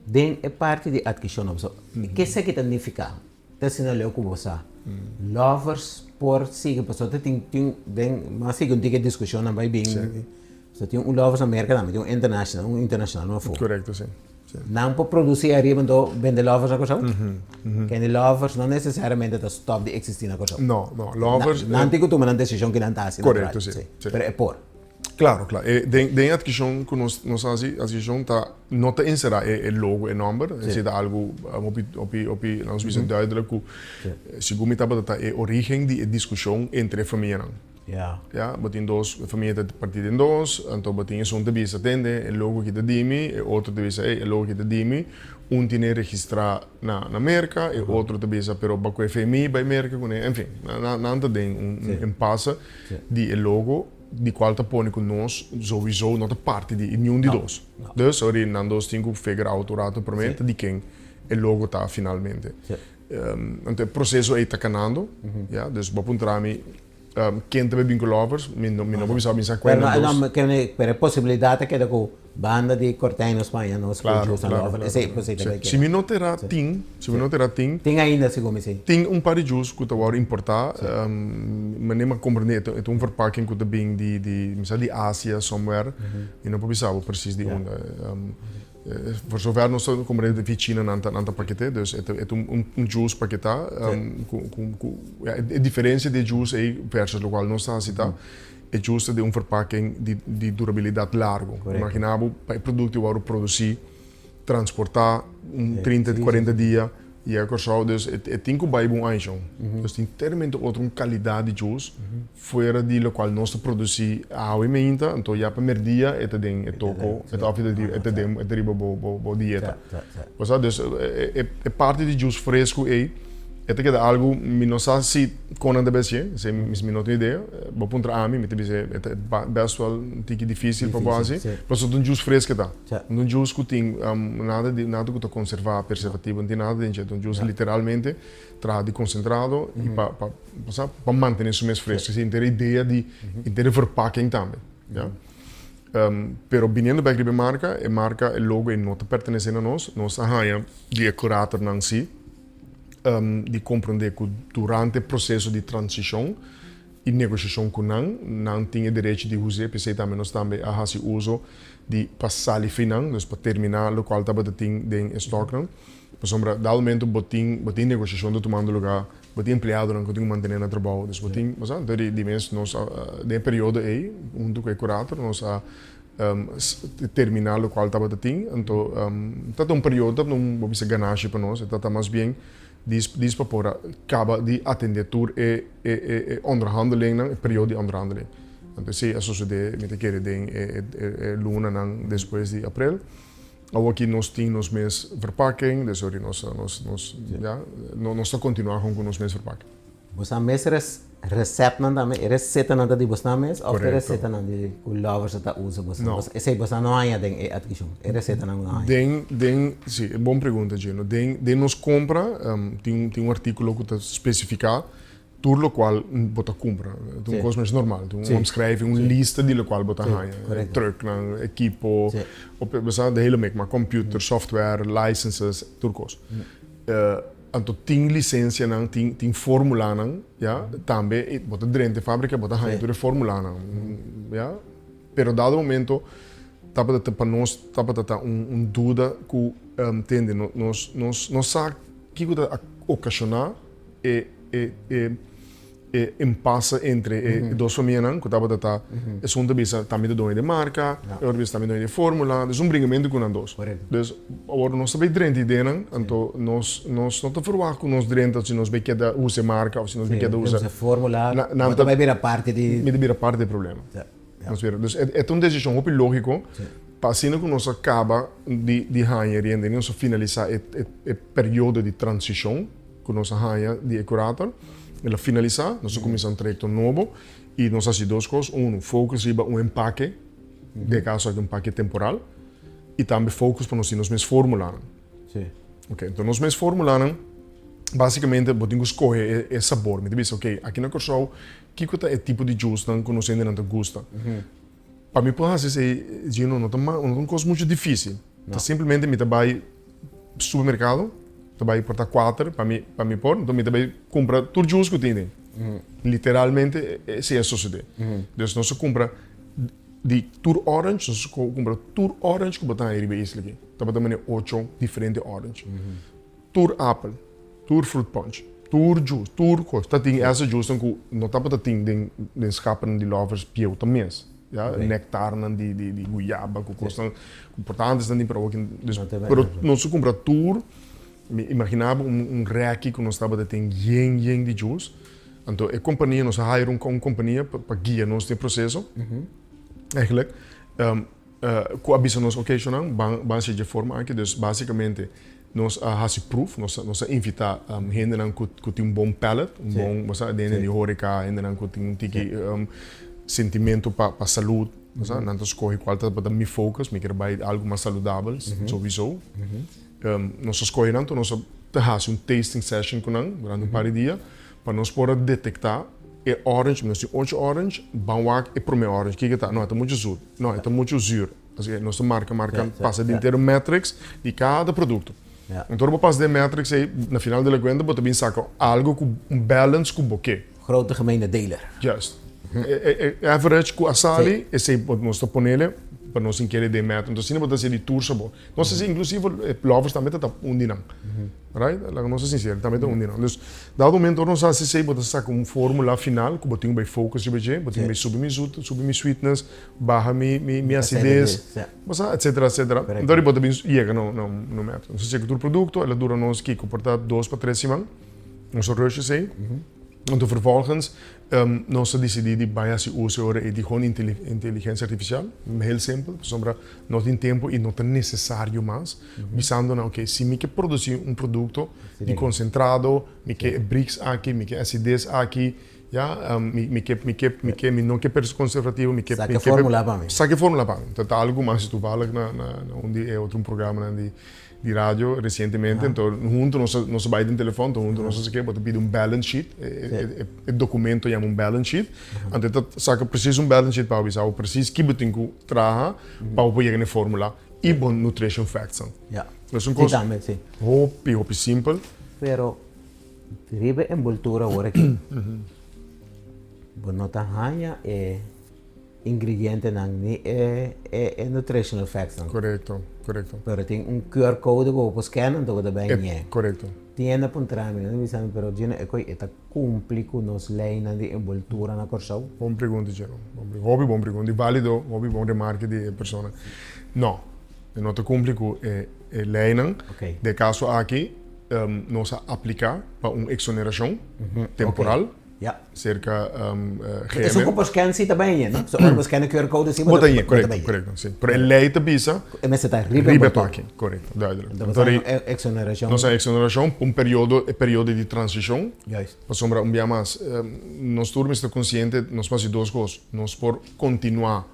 Den e parti di adkishon bo sa ke esaki ta nifiká? Ta asina leu ku bo sa. Lovers por sigui pasobra ta tin tin den mas sigui un tiki e diskushonnan bai bin. So tin un lovers na Merka tambe tin un international un international no afó. Korekto si. Nan por produsí ariba anto bende lovers na Kòrsou? Kende lovers no nesesariamente ta stòp di eksistí na Kòrsou. No, no. Lovers. Nan tin ku tuma nan desishon ki nan ta hasi. Korekto si. Pero e por. Claro, claro. E, den, den e adquisición cu nos, nos haci, adquisición ta, no ta encerra e, e logo, e nomber. Sí. Esey ta algo hopi, hopi, hopi, laat ons bisa duidelijk cu segun mi tabata ta e origen di e discusion entre e famianan. Ja. Ja, bo tin dos, e famia ta parti den dos, anto bo tin esun ta bisa, tende, e logo aki ta di mi, e otro ta bisa, ey, e logo aki ta di mi. Un tine registra na, na Merca, e otro ta bisa, pero bo cu e fe mi bay Merca cune, en fin, nan, nan ta den un, un impasse di e logo. Di cual ta pone cu nos sowieso no ta parti di niun di dos. Dus ora nan dos tin cu figure out un rato prome ta di ken e logo ta finalmente. Anto e proceso ey ta canando, ya, dus bo a puntra mi ken ta bay bin cu Lovers, mi no mi no por bisa mi sa cuen nan dos. Pero e posibilidad ta keda cu Banda di Cortijn nos paña nos cu juice nan over. Esey esey ta bay keda. Si mi no ta era tin, si mi no ta era tin. Tin ainda segun mi si. Tin un par di juice cu ta worde importa. Manera mi a comprende e ta un verpakking cu ta bin di di mi sa di Asia somewhere. Mi no por bisa bo precies di unda. Voor zover nos ta comprende di China nan ta nan ta pakete. Dus e ta e ta un juice paketa cu cu cu e diferencia di e juice ey versus locual nos ta haci ta. E justa den un verpakking di di durabilidat largu. Imagina bo pa e produkto wòrdu produsí, transportá un trinta, kuarenta dia, yega Kòrsou, dus e tin ku bai bon añashon. Dus tin termente otro un kalidat di jus fuera di lokual nos ta produsí awe meinta, anto ya pa merdia e ta den e toko, e ta òf e ta den e ta riba bo bo dieta. Bo sa, dus e parti di jus fresku ei. E ta keda algu mi no sa si kon nan ta besi e, mi no tin idea. Bo puntra ami, mi ta bisa e ta best wel un tiki dificil pa bo hasi, pasobra ta un juice fresco e ta. No ta un juice ku tin nada di nada ku ta konservá, preservativo, no tin nada den dje. Ta un juice literalmente traha di konsentrado i pa pa bo sa pa mantené su mes fresco. Esei henter e idea di henter e verpakking tambe, ya. Pero biniendo bek riba e marka, e marka, e logo ei no ta pertenesé na nos. Nos a haña di e kuratornan si. di komprondé ku durante e proseso di transishon i negoshashon ku nan, nan tin e derecho di us'é, p'esei tambe nos tambe a hasi uso di pa sali fi nan, dus pa terminá lokual tabata tin den e stòknan. Pasobra dado momento bo tin bo tin negoshashon ta tumando lugá, bo tin empleadonan ku tin ku mantené na trabou, dus bo tin, bo sa, anto di mes nos a den e periodo ei huntu ku e kurator nos a terminá lokual tabata tin. Anto ta ta un periodo, ta un bo bisa ganashi pa nos, e ta ta mas bien dis dis pa por a kaba di atendé tur e e e onderhandelingnan, e periodo di onderhandeling. Anto esei a sosodé mi ta kere den e e lunanan despues di aprel. Awoki nos tin nos mes verpakking, dus ori nos nos nos ya nos ta kontinuá kon ku nos mes verpakking. Bo sa mes receptnan tambe? E recetanan ta di bosnan mes of e recetanan di cu lovers ta usa bosnan? No. Esey bosnan no haña den e adquisión, e recetanan no haña. Den, den, si, e bon pregunta Gino. Den, den nos compra tin, tin un articulo cu ta specifica tur locual bo ta cumpra. Ta un cos mes normal, ta un omschrijving, un lista di locual bo ta haña. Trucknan, equipo, bo sa de hele mik, maar computer, software, licenses, tur cos. Anto tin lisensianan, tin tin formulanan, ya, tambe bo ta drenta e fabrika, bo ta haña tur e formulanan, ya. Pero dado momento tabata ta pa nos tabata ta un un duda ku tende nos nos no sa kiko ta okashoná e e e E impasse entre e dos famianan ku tabata ta esun ta bisa ta mi ta doño di e marka, e otro bisa ta mi doño di e formula, dus un bringamentu ku nan dos. Dus awor nos ta bay drenta ideanan, anto nos nos no ta ferwagt ku nos drenta si nos bay keda usa e marka of si nos bay keda usa e formula, bo ta bay bira parti di Mi ta bira parti di e problema. Nos bira, dus e ta un desishon hopi logiko. Pa asina ku nos a kaba di di haña riende nos a finalisá e e e periodo di transishon ku nos a haña di e kurator, el a finalisá, nos a kuminsá un trayekto nobo i nos a hasi dos kos, unu, focus riba un empake, den e kaso aki un empake temporal, i tambe focus pa nos tin nos mes formulanan. Sí. Ok, enton nos mes formulanan, basikamente bo tin ku skohe e e sabor. Mi ta bisa, ok, aki na Kòrsou, kiko ta e tipo di juicenan ku nos hendenan ta gusta? Pa mi por hasi esei, Gino, no ta no ta un kos muchu difísil. Ta simplemente mi ta bai supermerkado, ta bai por ta kuater pa mi pa mi por, enton mi ta bai kumpra tur juice ku tin den. Literalmente esei a sosodé. Dus nos a kumpra di tur orange, nos a kumpra tur orange ku bo ta haña riba e isla aki. Tabata manera ocho diferente orange. Tur apel, tur fruit punch, tur juice, tur kos. Ta tin esa juicenan ku no tabata tin den den schapennan di Lovers bieu ta mes. Ya, nectarnan di di di guyaba ku kosnan ku por ta antes nan tin pero awo kin dus pero nos a kumpra tur, mi imagina bo un un rèki ku nos tabata tin yen yen di juice. Anto e kompania nos a hire un un kompania pa pa guia nos den e proseso eigenlijk. Ku a bisa nos ok shownan ban ban hasi dje forma aki dus basikamente nos a hasi proef nos nos a invita hendenan ku ku tin un bon palate un bon bo sa hende di horeka hendenan ku tin un tiki sentimento pa pa salud bo sa nan ta skohe kual tabata mi focus mi kier bai algu mas saludabel sowiso nos a skohe nan nos a ta hasi un tasting session ku nan durante un par di dia Pa nos por a detektá e orange, nos tin ocho orange, ban wak e promé orange, kiko ta? No, e ta muchu zoet. No, e ta muchu zuur. Así ke nos ta marka, marka, pasa den entero matrix di kada produkto. Anto ora bo pasa den matrix ei, na final de la kuenta bo ta bin saka algo ku un balance ku bo ke. Grote gemene deler. Juist. E average ku a sali, esei nos ta ponele pa nos tin kere den meta. Anto asina bo ta hasi di tur sabor. Nos ta hasi inklusivo e lovers tambe ta ta un di nan. Right? Laga nos ta sincero, tambe ta un di nan. Dus, dado momento ora nos hasi esei, bo ta saka un formula final ku bo tin ku bai focus riba dje, bo tin ku bai subi mi zoet, subi mi sweetness, baha mi mi mi acidez, bo sa, etcetera, etcetera. Anto bo ta bin yega na na un meta. Nos a cheka tur produkto, el a dura nos kiko por ta dos pa tres siman, nos a rush esei. Anto vervolgens nos a disidí di bai hasi uso e ora ei di gewoon inteligensia artifisial, heel simpel, pasobra no tin tempu i no ta nesesario mas, bisando nan, oke, si mi ke produsí un produkto di konsentrado, mi ke e brix aki, mi ke e asides aki, ya, mi ke, mi ke, mi ke, mi no ke konservativo, mi ke, Saka e formula pa mi. Saka e formula pa mi. Ta algu mas toevallig na na un di e otro programanan di di radio recientemente, enton hunto nos a nos a bai den telefon, enton hunto nos a sake, bo ta pidi un balance sheet, e documento yama un balance sheet, anto e ta saka precies un balance sheet pa bo bisa bo precies ki bo tin ku traha pa bo por yega na e formula i bo nutrition facts nan. Es un kos hopi hopi simpel. Pero riba e envoltura awor aki bo no ta haña e ingredientenan ni e e nutritional facts nan. Korekto, korekto. Pero tin un QR code ku bo por scan anto bo ta bai ñe. Korekto. Tin hende a puntra mi, nan a bisa mi pero Gino e koi e ta kumpli ku nos leinan di envoltura na Kòrsou? Bon pregunta Gino, bon pregunta, hopi bon pregunta i válido, hopi bon remarke di e persona. No, e no ta kumpli ku e e leinan. Den e kaso aki nos a apliká pa un eksonerashon temporal. Ja. Cerca GM. Esun cu por scan si ta bay no? So ora bo scan e QR code si bo ta bay. Correcto, correcto, si. Pero e ley ta bisa. E mester ta riba e paki. Correcto, duidelijk. Enton nos a exoneracion. Nos a exoneracion pa un periodo, e periodo di transicion. Juist. Pasobra un bia mas, nos tur mester consciente, nos por haci dos cos. Nos por continua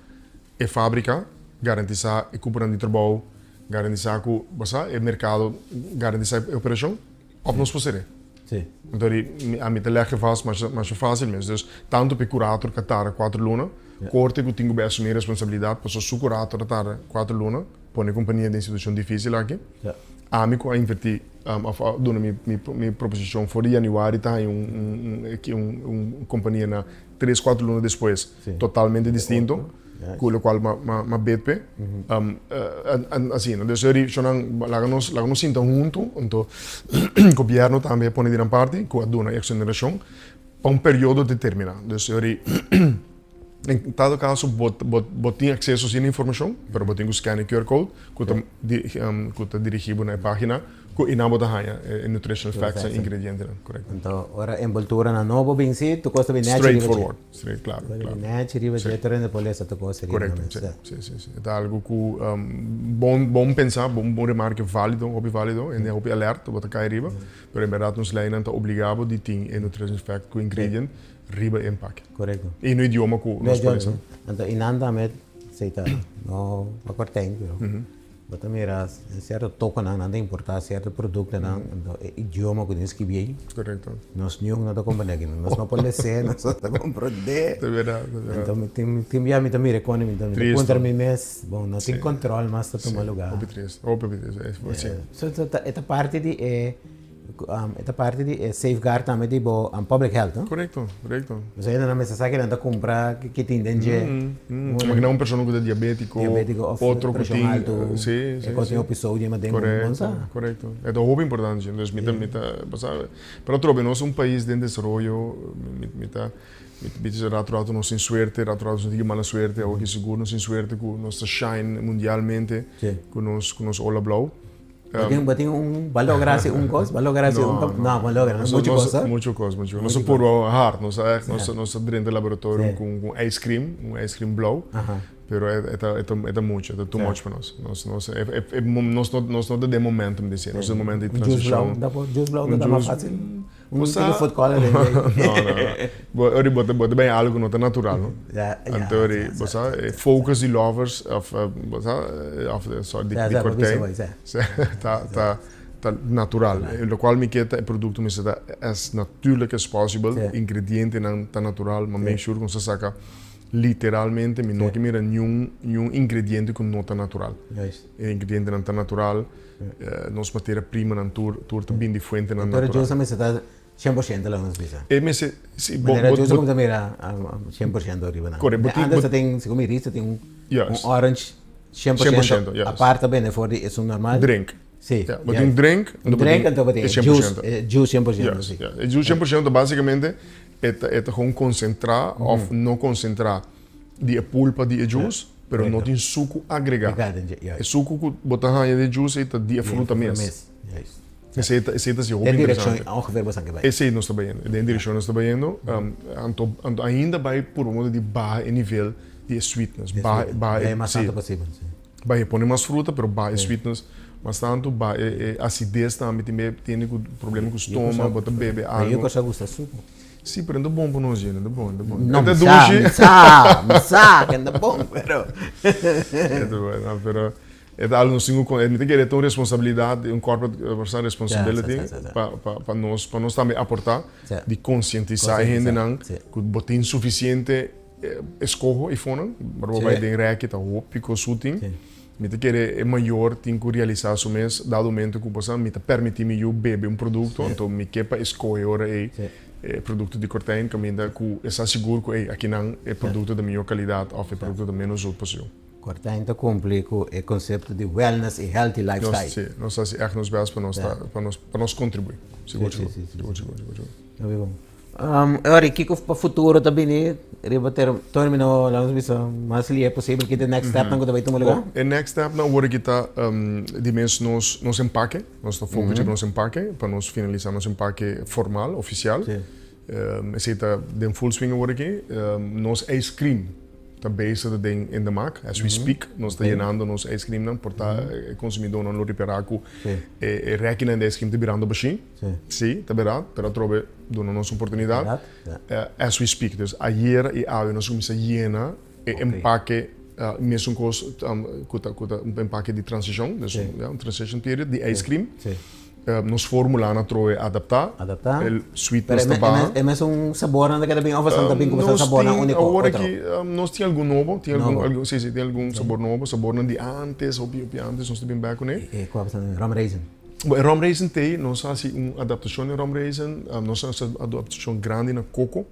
e fabrica, garantisa e cuponan di trabou, garantisa cu, bo sa, e mercado, garantisa e operacion. Of nos por ser'é. Sí. Anto di ami ta lèg e vast masha masha fásil mes. Dus tantu pa e kurator ku a tarda kuater luna, korte ku tin ku bai asumí responsabilidat pasobra su kurator a tarda kuater luna pone e kompania den situashon difísil aki. Ami ku a invertí òf a duna mi mi mi proposishon for di yanüari ta haña un un un un kompania na tres kuater luna despues totalmente distinto. Ku lokual m'a bet p'e. Asina. Dus e shownan laga nos laga nos sinta huntu, anto gobièrnu tambe a pone di nan parti ku a duna e eksonerashon pa un periodo determiná. Dus e En todo kaso bo bo bo tin akseso sin informashon, pero bo tin ku scan e QR code ku ta ku ta dirigí bo na e página ku einan bo ta haña e nutritional facts en ingredientenan, korekto. Anto ora envolturanan nobo bin si, tur kos ta bin nechi riba dje. Straight forward, straight, klaro, klaro. Ta bin nechi riba dje, tur hende por lesa tur kos riba nan mes. Korekto, si, si, si. E ta algu ku bon bon pensá, bon bon remarke válido, hopi válido, hende hopi alert, bo ta kai riba, pero en bèrdat nos leinan ta obligá bo di tin e nutrition fact ku ingredient riba e empake. Korekto. I no idioma ku nos por lesa. Anto inan tambe esei ta no pa kort'ei pero bo ta mira sierto tokonan nan ta importá sierto produktonan anto e idioma ku tin skibí ei Korekto. nos niun no ta komprendé aki nos no por les'é nos no ta komprendé. Ta bèrdat ta bèrdat. Anto mi tin tin bia mi ta mira e koni mi ta puntra mi mes bon no tin kòntròl mas ta tuma lugá. Hopi trist hopi hopi trist si. So e ta parti di e E ta parti di e safeguard tambe di bo public health, no? Korekto, korekto. Pasobra hende nan mester sa kinan ta kumpra, ki tin den dje. Imagina un persona ku ta diabetiko, Diabetiko of otro ku preshon tin, altu, si, si, e kos tin si. hopi sodium aden, bo Korekto, sa. korekto. E ta hopi importante. Dus mi ta, mi ta, bo sa, pero atrobe nos un pais den desaroyo, mi, mi ta, mi ta bisa rato rato nos tin suerte, rato rato nos tin mala suerte, awo ki sigur nos tin suerte ku nos ta shine mundialmente ku nos, ku nos ola blou. Bo tin, bo tin un, bo a logra hasi un kos? Bo a logra hasi un, no, bo a logra muchu kos, ha? Muchu kos, muchu kos. Nos a purba hard, nos a echt, nos a, nos a drenta laboratorio ku un ice cream, un ice cream blou, pero e ta, e ta, e ta muchu, e ta too much pa nos. Nos, nos, e, e, e, nos no, nos no ta den momentum di esei, nos ta den momento di Un juice transishon. blou, ta por, juice blou ta mas fácil. Un Un tiki food color den dje. No, no, no. Bo, ori bo ta, bo ta bini algu ku no ta natural, no? Ja, ja. Anto ori, bo sa, e focus di lovers of, bo sa, of, sorry, di, di Kortijn, ta, ta, ta natural. Lokual mi ke ta e produkto mester ta as natuurlijk as possible, ingredientenan ta natural, ma make sure ku nos ta saka literalmente, mi no ke mira niun, niun ingrediente ku no ta natural. E ingredientenan ta natural. Nos materia primanan tur tur ta bin di fuentenan natural. natural. Pero mester ta 100% lo nos bisa. E mester, si, bo, Manera bo, juice bo, como ta mira 100% riba nan. Correcto, bo tin, Antes bo, ta tin, segun mi risa tin un, un orange 100%, 100%, yes. aparte bende for di esun normal. Drink. Si. Ja, bo tin drink, Un drink anto bo tin e juice, 100%. e juice 100%, Yes, si. yes. E juice 100% basicamente e ta, e ta gewoon concentra of no concentra di e pulpa di e juice, pero no tin suku agregá. E suku ku bo ta haña den e juice ei ta di e fruta mes. Esei ta, esei ta si hopi interesante. Esei nos ta bayendo, den e direkshon nos ta bayendo. Anto, anto ainda bai purba modo di baha e nivel di e sweetness, baha, baha e, si, bai pone mas fruta, pero baha e sweetness mas tantu, baha e asides tambe, tin be tende ku problema ku stoma, bo ta bebe algu. Si, pero no ta bon pa nos dje, no ta bon, no ta bon. No, E ta mi sa, dushi. mi sa, mi sa ke no ta bon, pero. E ta bon, no, pero e ta algu nos tin ku kon, mi ta kere e ta un responsabilidat, un corporate personal responsibility Sa, sa, sa, sa. pa, pa, pa nos, pa nos tambe aportá Sa. di konsientisá e Konsientisá, hendenan si. ku bo tin sufisiente eskoho eifonan, ora bo Si. bai den rèki ta hopi kos su tin. Si. Mi ta kere e mayor tin ku realisá su mes dado momento ku bo sa mi ta permití mi yu bebe un produkto, anto mi ke pa e skohe ora ei e produkto di Kortijn kaminda ku e sa sigur ku ei akinan e produkto ta mihó kalidat òf e produkto ta ménos zoet pa su yu. Kortijn ta kumpli ku e konsepto di wellness i healthy lifestyle. Si, nos ta hasi ègt nos bèst pa nos ta pa nos pa nos kontribuí. Sigur sigur, sigur sigur sigur sigur. Hopi bon. Ori, kiko pa futuro ta bini riba termino, laga nos bisa, mas lihe posibel? Ki ta e next stepnan ku ta bai tuma lugar? E next stepnan awor aki ta di mes nos nos empake. Nos ta focus riba nos empake pa nos finalisa nos empake formal, ofisial. Esei ta den full swing awor aki. Nos ice cream ta bezig ta den in de maak. As we speak nos ta yenando nos ice creamnan por ta e consumidornan lo ripara ku e rekinan di ice cream ta birando bashí. Sí, ta berdad, pero atrobe duna nos oportunidad. As we speak, dus ayer y awe nos cuminsa yena e empake, mesun cos cu ta cu ta un empake di transicion, dus un transition period di ice cream. Nos formulanan atrobe adapta, e sweetness ta baha. Pero e mesun sabornan ta keda bin of esnan ta bin cu sabornan unico? Awor aki nos tin algun nobo, tin algun, si si, tin algun sabor nobo, sabornan di antes, hopi hopi antes nos ta bin bek cune. Cua ta rum raisin? Bo, e rum raisin t'ei, nos a hasi un adaptashon den rum raisin, nos a hasi adaptashon grandi na koko.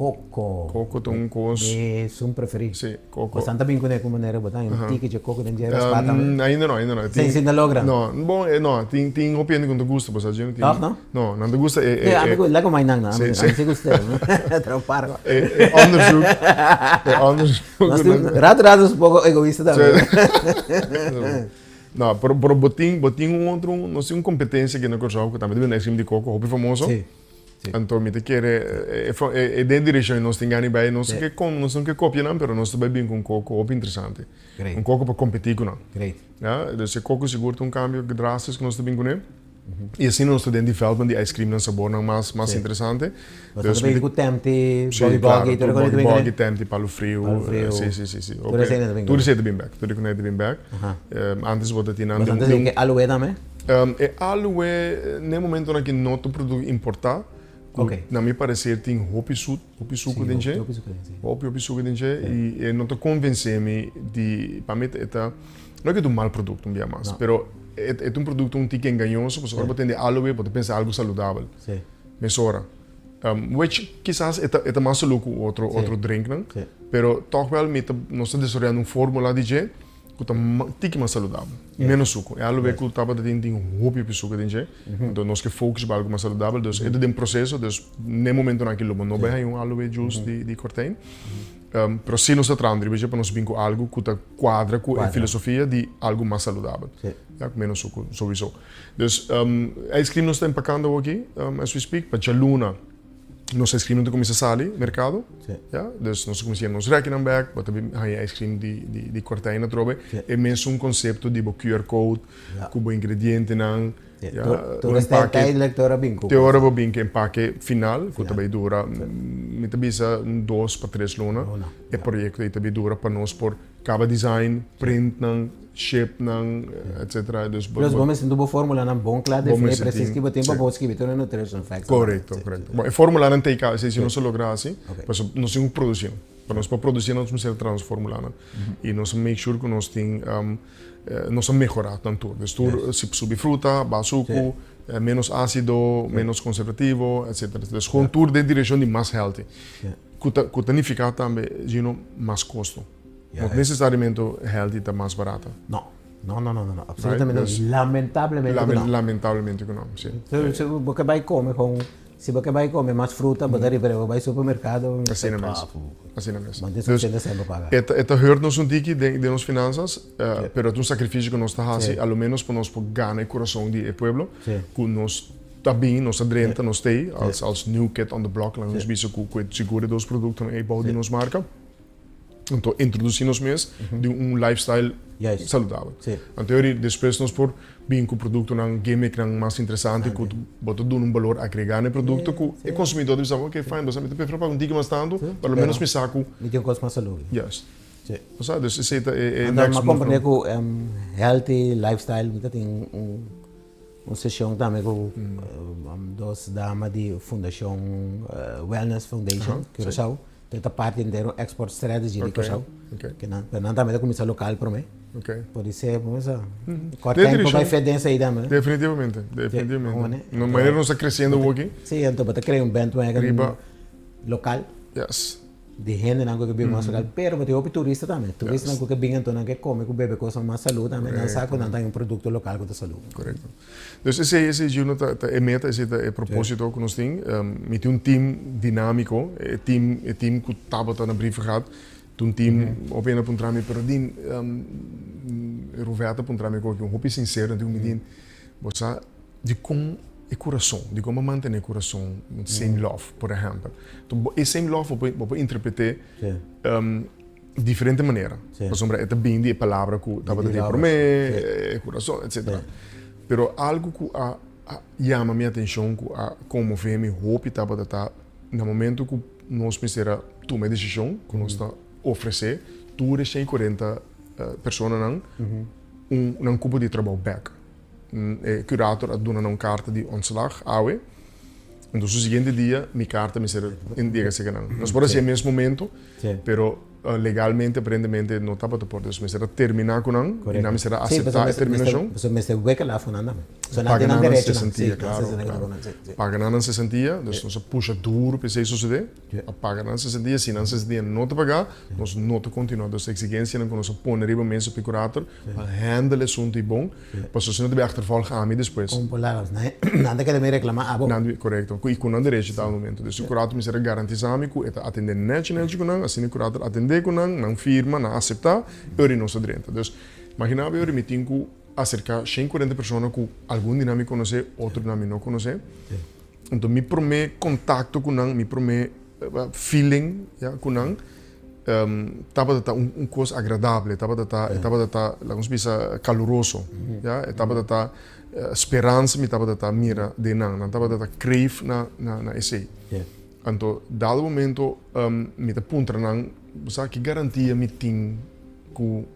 Koko. Koko ta un kos. Mi esun preferí. Sí, koko. Bosan ta bin kuné ku manera bo ta un tiki dje koko den dje raspá tambe? Ainda no, ainda no. Sin, sin ta logra? No, bon, no, tin, tin hopi hende ku no ta gusta, bo sa dje. Tòg no? No, nan ta gusta e, e, E, ami ku, laga mai nan no, Sí, ami sí. si gust'é. Tra un par. E, e onderzoek, e onderzoek. Nos tin, rato rato nos un poko egoista tambe. No, pero, pero bo tin, bo tin un otro, nos tin un kompetensia aki na Kòrsou ku tambe ta bini ice cream di koko, hopi famoso. Sí. Sí. Anto mi ta kere e den direkshon nos tin gana bai, nos ke kon, nos no ke kopia nan, pero nos ta bai bin ku un koko hopi interesante. Great. Un koko pa kompetí ku nan. Great. Ya, dus e koko sigur ta un kambio drastisch ku nos ta bin kuné. I asina nos ta den development di ice cream nan sabornan mas, mas interesante. Nos ta bin ku temti, boggy boggy, tur e kos ta bin kuné. Boggy, temti, palu friu. Palu friu. Si, si, si, si. Tur esei ta bin kuné. Tur esei ta bin bek, tur esei ta bin bek. Antes bo ta tin nan. Bo ta tin aloe tambe? E aloe n'e momentonan aki no ta un produkto importá, ku na mi pareser tin hopi sut, hopi suku den dje. Hopi, hopi suku den dje i e no ta konvensé mi di, pa mi e ta, no ke ta un mal produkto un bia mas, pero e ta un produkto un tiki engañoso pasobra ora bo tende aloe bo ta pensa algu saludabel mesora. Which kisas e ta e ta mas salú ku otro otro drinknan, pero tòg wèl mi ta nos ta desaroyando un fórmula di dje. Ku ta tiki mas saludabel, menos suku. E aloe ku tabata tin tin hopi hopi suku den dje. Enton nos ke focus riba algu mas saludabel. Dus e ta den proseso, dus n'e momentonan aki lo bo no bai haña un aloe juice di Kortijn. Pero si nos ta trahando riba dje pa nos bin ku algu ku ta kuadra ku e filosofia di algu mas saludabel. Ya, ku menos suku souiso. Dus ice cream nos ta empakando awoki as we speak pa djaluna. Nos ice cream ta cuminsa sali mercado. Sí. Ja, dus nos ta cuminsa yena nos rekinan bek, bo ta bin haña ice cream di di di Kortijn atrobe. Sí. E mesun concepto di bo QR code Ja. cu bo ingredientenan. Sí. Ja, Tur un tur esei empake. tijdelijk te ora bin cu Te ora bo bin cu empake final cu ta Final. bay dura, mi ta bisa un dos pa tres luna. Luna, E ja. proyecto ey ta bay dura pa nos por Caba design, print nan, ship nan, etcetera. Dus bo, Plus bo mester tin bo formulanan bon kla defini precies ki bo tin pa Sí. bo skibi tur e nutrition facts. Correcto, Sí, correcto. sí. Bon, e formulanan ta e si nos a logra hasi, Ok. pasobra nos tin ku produci nan. Pa nos por produci nos mester traha nos formulanan. I nos a make sure ku nos tin, nos a mehora nan tur. Dus tur, si subi fruta, baha suku, menos acido, menos conservativo, etcetera. Dus gewoon tur den direccion di mas healthy. Ku ta, ku ta nifica tambe, Gino, mas kosto. No necesariamente healthy ta mas barata. No, no, no, no, no, absolutamente no. Lamentablemente ku no. Lamentablemente ku no, si. Si bo ke bai kome kon, si bo ke bai kome mas fruta, bo ta riba bo bai supermerkado. Asina mes, asina mes. Bo no tin suficiente sèn pa paga. E ta hurt nos un tiki den nos finansas, pero ta un sakrifisio ku nos ta hasi, a lo menos pa nos por gana e kurason di e pueblo, ku nos ta bin, nos ta drenta, nos ta ei, als new kid on the block, laga nos bisa ku e sigur e dos produktonan ei bou di nos marka. Anto introduci nos mes di un lifestyle saludabel. Anto yori despues nos por bin cu productonan, gimmicknan mas interesante cu bo ta duna un balor agrega na e producto cu e consumidor ta bisa ok fine bo sa mi ta prefera paga un tiki mas tanto pero lo menos mi sa cu Mi tin un cos mas salud. Juist. Bo sa dus esey ta e next Anto mi a move. comprende cu healthy lifestyle mi ta tin un Un seshon tambe ku dos dama di Fundashon Wellness Foundation Curaçao. Te ta parti entero export strategy di Curaçao. Ke nan, pero nan tambe ta kuminsá lokal promé. Podisé, bo sa, kòrt tempu bai fet den esei tambe. Definitivamente, definitivamente. Manera nos ta kresiendo awoki. Sí, anto bo ta krea un bandwagon lokal. Yes. Di hendenan ku ke biba mas lokal, pero bo tin hopi turista tambe. Turistanan ku ke bin anto nan ke kome ku bebe kosnan mas salú tambe, nan sa ku nan ta un produkto lokal ku ta salú. Korekto. Dus esei, esei Gino ta ta e meta, esei ta e propósito ku nos tin. Mi tin un team dinámiko, e team e team ku tabata na Brievengat, ta un team, hopi hende a puntra mi, pero Dean, Ruvette a puntra mi koki, un hopi sinsero, nan tin ku mi Dean, Bo sa dikon e kurason, dikon bo mantene e kurason same love, por ehèmpel. E same love bo por interpret'é diferente manera. Pasobra e ta bini di e palabra ku tabata di promé, e kurason, etsetera. Pero algu ku a yama mi atenshon, ku a konmové mi hopi tabata ta na momento ku nos mester a tuma e desishon ku nos ta ofresé tur e 140 personanan un nan kupo di trabou bek. E curator a duna nan un karta di ontslag awe. Enton su siguiente dia mi karta mester yega serka nan. Nos por hasi e mes momento, pero. Legalmente aparentemente no tabata por, dus mester a terminá ku nan i nan mester a aseptá e terminashon. Pasobra mester weka laf ku nan tambe. So nan Paga tin nan nan nan derechonan. sesentia, Sí, nan klaro, sesentia klaro. ku nan, sí, sí. Paga nan nan sesentia, dus nos a pusha duru pa esei sosodé. A paga nan sesentia, si nan sesentia no ta pagá, nos no ta kontinuá. Dus eksigensianan ku nos a pone riba mesa pa e kurator pa handle e asuntu ei bon, pasobra si no ta bai achtervolg ami despues. Kon por laga? Nan ta kere mi reklamá abo. Nan ta, korekto. Ku i ku nan derecho ta al momento. Dus e kurator mester a garantisá mi ku e ta atendé nèchi nèchi ku nan, asina e kurator atendé ku nan, nan firma, nan aseptá, e ora nos ta drenta. Dus, imaginá bo e ora mi tin ku aserká 140 persona ku algun di nan mi konosé, otro di nan mi no konosé. Anto mi promé kontakto ku nan, mi promé feeling, ya, ku nan, tabata ta un kos agradable, tabata ta, e tabata ta, laga nos bisa, kaluroso, ya, e tabata ta speransa mi tabata ta mira den nan, nan tabata ta crave na na esei. Anto dado momento mi ta puntra nan, bo sa ki garantia mi tin ku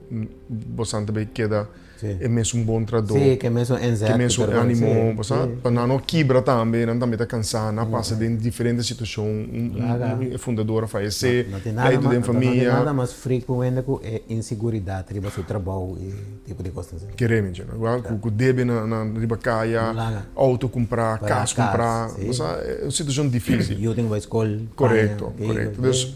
bosan ta bay keda e mesun bon trabadó, Sí, ke mesun inzet, ke mesun animo, bo sa, pa nan no kibra tambe, nan tambe ta kansá, nan a pasa den diferente situashon, un e fundador a fayesé, pleitu den famia. No tin nada mas frik ku hende ku e inseguridat riba su trabou i tipo di kosnan asina. Kere mi dje, no? Ku debe na riba kaya, outo kumprá, kas kumprá, bo sa, e un situashon difísil. Yu tin ku bai skol, paña. Korekto, korekto. Dus,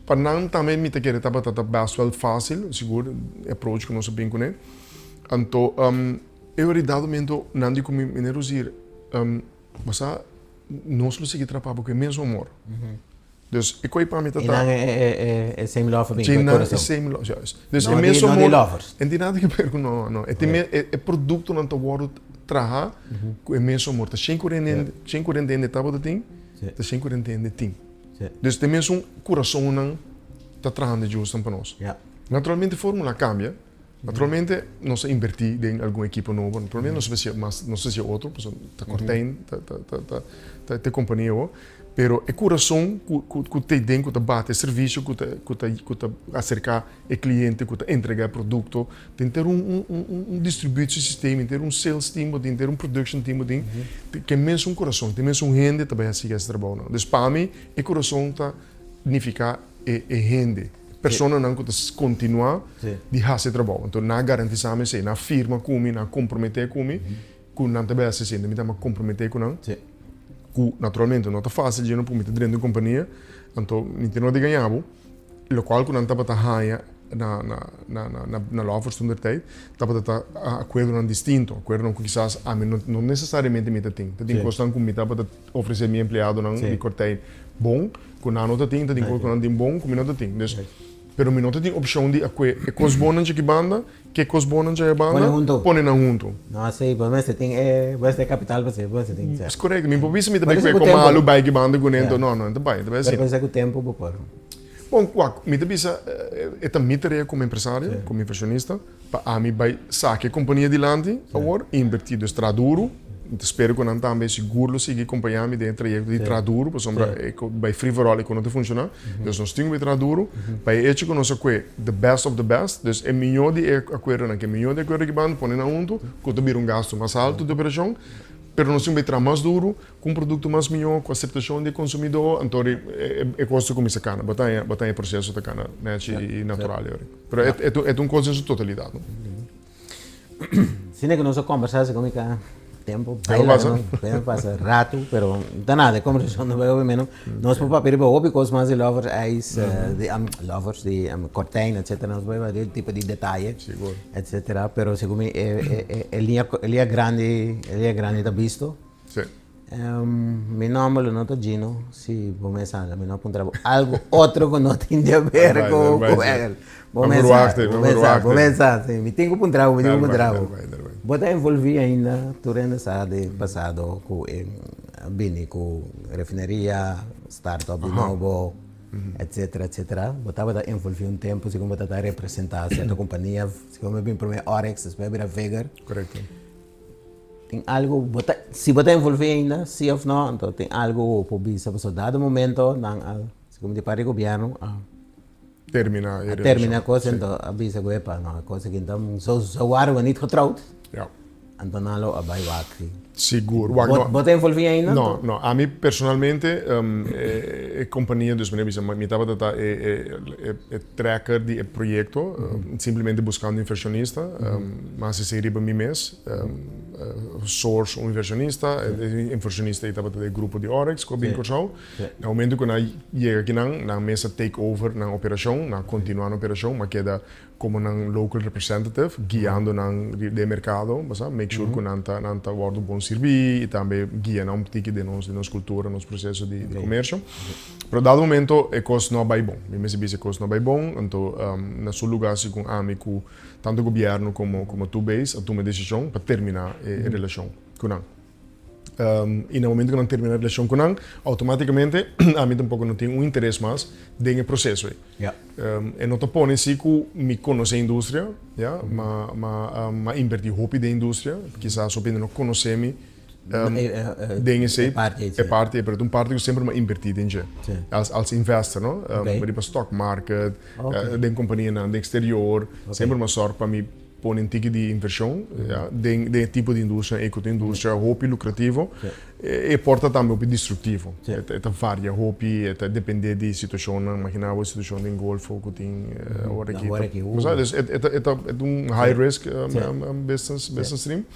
Pa nan tambe mi ta kere tabata ta best wel facil, sigur e approach ku nos a bin kuné. Anto e ora di dado momento nan di ku mi, Meneer Rozier, bo sa nos lo sigui traha pa bo ku e mesun amor. Dus e koi pa mi ta I nan e same love a bin ku e kurason. E same love, juist. Dus e mesun amor. No di lovers. E no tin nada ke ber ku no, no. E tin e produktonan ta wòrdu traha ku e mesun amor. Ta 140 hende tabata tin, ta 140 hende tin. Dus den mesun kurasonnan ta trahando djusnan pa nos. Naturalmente formula a kambia. Naturalmente nos a invertí den algun ekipo nobo. Naturalmente nos a hasi mas, nos a hasi otro, pasobra ta Kortijn ta ta ta ta ta e kompania awor. Pero e kurason ku ku ku ta den, ku ta bati e servisio ku ta ku ta ku ta aserká e kliente, ku ta entregá e produkto, tin ter un un un un distributiesysteem, tin ter un sales team bo tin, ter un production team bo tin, ke mesun kurason, tin mesun hende ta bai hasi es trabounan. Dus pa mi e kurason ta nifiká e e hende, personanan ku ta kontinuá di hasi e trabou. Anto nan a garantisá mi esei, nan a firma ku mi, nan a komprometé ku mi ku nan ta bai hasi esei. Mi ta komprometé ku nan, ku naturalmente no ta fásil dje no por mi ta drenta un kompania, anto mi tin no di gaña bo. Lokual ku nan tabata haña na na na na na Lovers toen der tijd tabata ta akuerdonan distinto, akuerdonan ku kisas ami no no nesesariamente mi ta tin. Ta tin kosnan ku mi tabata ofresé mi empleadonan di Kortijn bon ku nan no ta tin, ta tin kos ku nan tin bon ku mi no ta tin. Dus, pero mi no ta tin opshon di akue e kos bonnan djaki banda ke e kos bonnan djaya banda pone nan huntu. No, si, bo mester tin e bo mester kapital pa esei, bo mester tin. Es korekto, mi por bisa mi ta bai kue ku malu bai ki banda kuné, anto no, no, e ta bai, e ta bai asina. Pero pensa ku tempu bo por. Bon, wak, mi ta bisa e ta mi tarea komo empresario, komo invershonista, pa ami bai saka e kompania dilanti awor, invertí, dus traha duru. Mi ta spera ku nan tambe sigur lo sigui kompañá mi den e trayekto di traha duru, pasobra e bai free for all e ku no ta funshoná. Dus nos tin ku bai traha duru pa e echo ku nos a kue the best of the best, dus e mihó di e akuerdonan, ku e mihó di e akuerdo ki banda pone nan huntu, ku ta bira un gastu mas haltu di operashon, pero nos tin ku bai traha mas duru, ku un produkto mas mihó, ku aseptashon di e konsumidó, anto e kos ta kuminsá kana. Bo ta haña, bo ta haña e proseso ta kana nèchi i natural. Pero e ta un kos den su totalidat, no? Sine ku nos a kombersá segun mi ka tempu bai laga nos tempu pasa ratu pero ta nada e kombersashon ta bai hopi meno nos por papia riba hopi kos mas di lovers ijs di lovers di kortijn etcetera nos por papia di tipo di detaye etcetera pero segun mi e liña e liña grandi e liña grandi ta bisto. Mi nomber lo no ta Gino, si bo mes anda mi no a puntra bo algo otro ku no tin di haber ku el. Bo mes sa, bo mes sa, bo mes sa, si mi tin ku puntra bo, mi tin ku puntra bo. Bo ta envolvi ainda tur hende sa di pasado ku e bini ku refineria, start up di nobo, etcetera, etcetera. Bo tabata envolvi un tempu segun bo tabata representa sierto kompania, segun mi a bini prome Oryx, despues a bira Vigor. Korekto. Tin algo bo ta, si bo ta envolví ainda, sí of no, anto tin algo bo por bisa pasobra dado momento nan a, segun di parti di gobierno a Termina e a relashon. termina e kos, anto a bisa ku epa no e kos aki ta zo zo waren we niet getrouwd. Ja. Anto nan lo a bai wak si. Sigur. Wak no. Bo ta envolvi ainda? No, no. Ami personalmente e compania, dus manera bisa mi tabata ta e tracker di e proyecto, simplemente buscando inversionista, mi a haci esey riba mi mes, source un inversionista, e inversionista ey tabata di e grupo di Oryx cu a bin Corsou. Na momento cu nan a yega akinan, nan mes a take over nan operacion, nan a continua nan operacion, mi a keda Como nan local representative, guiando nan den mercado, bo sa, make sure cu nan ta nan ta wordo bon sirbi y tambe guia nan un tiki den nos den nos cultura, nos proceso di di comercio. Pero dado momento e cos no a bay bon. Mi mester bisa e cos no a bay bon, anto na su lugar segun ami cu tanto gobierno como como Two-Base a tuma e decision pa termina e relacion cu nan. I na momento ku nan terminá relashon ku nan, outomátikamente ami tampoko no tin un interes mas den e proseso ei. E no ta pone si ku mi konosé industria, ya, ma ma ma invertí hopi den industria, kisas hopi hende no konosé mi den esei, e parti ei, pero ta un parti ku semper mi a invertí den dje, als als investor, no, riba stock market, den kompanianan den eksterior, semper mi a sòrg pa mi Pone un tiki di invershon den e tipo di industria ei ku ta un industria hopi lukrativo, e por ta tambe hopi destruktivo. E ta varia hopi, e ta depende di situashonnan. Imagina bo e situashon den Golfo ku tin awor aki. Dus e ta un high risk business stream.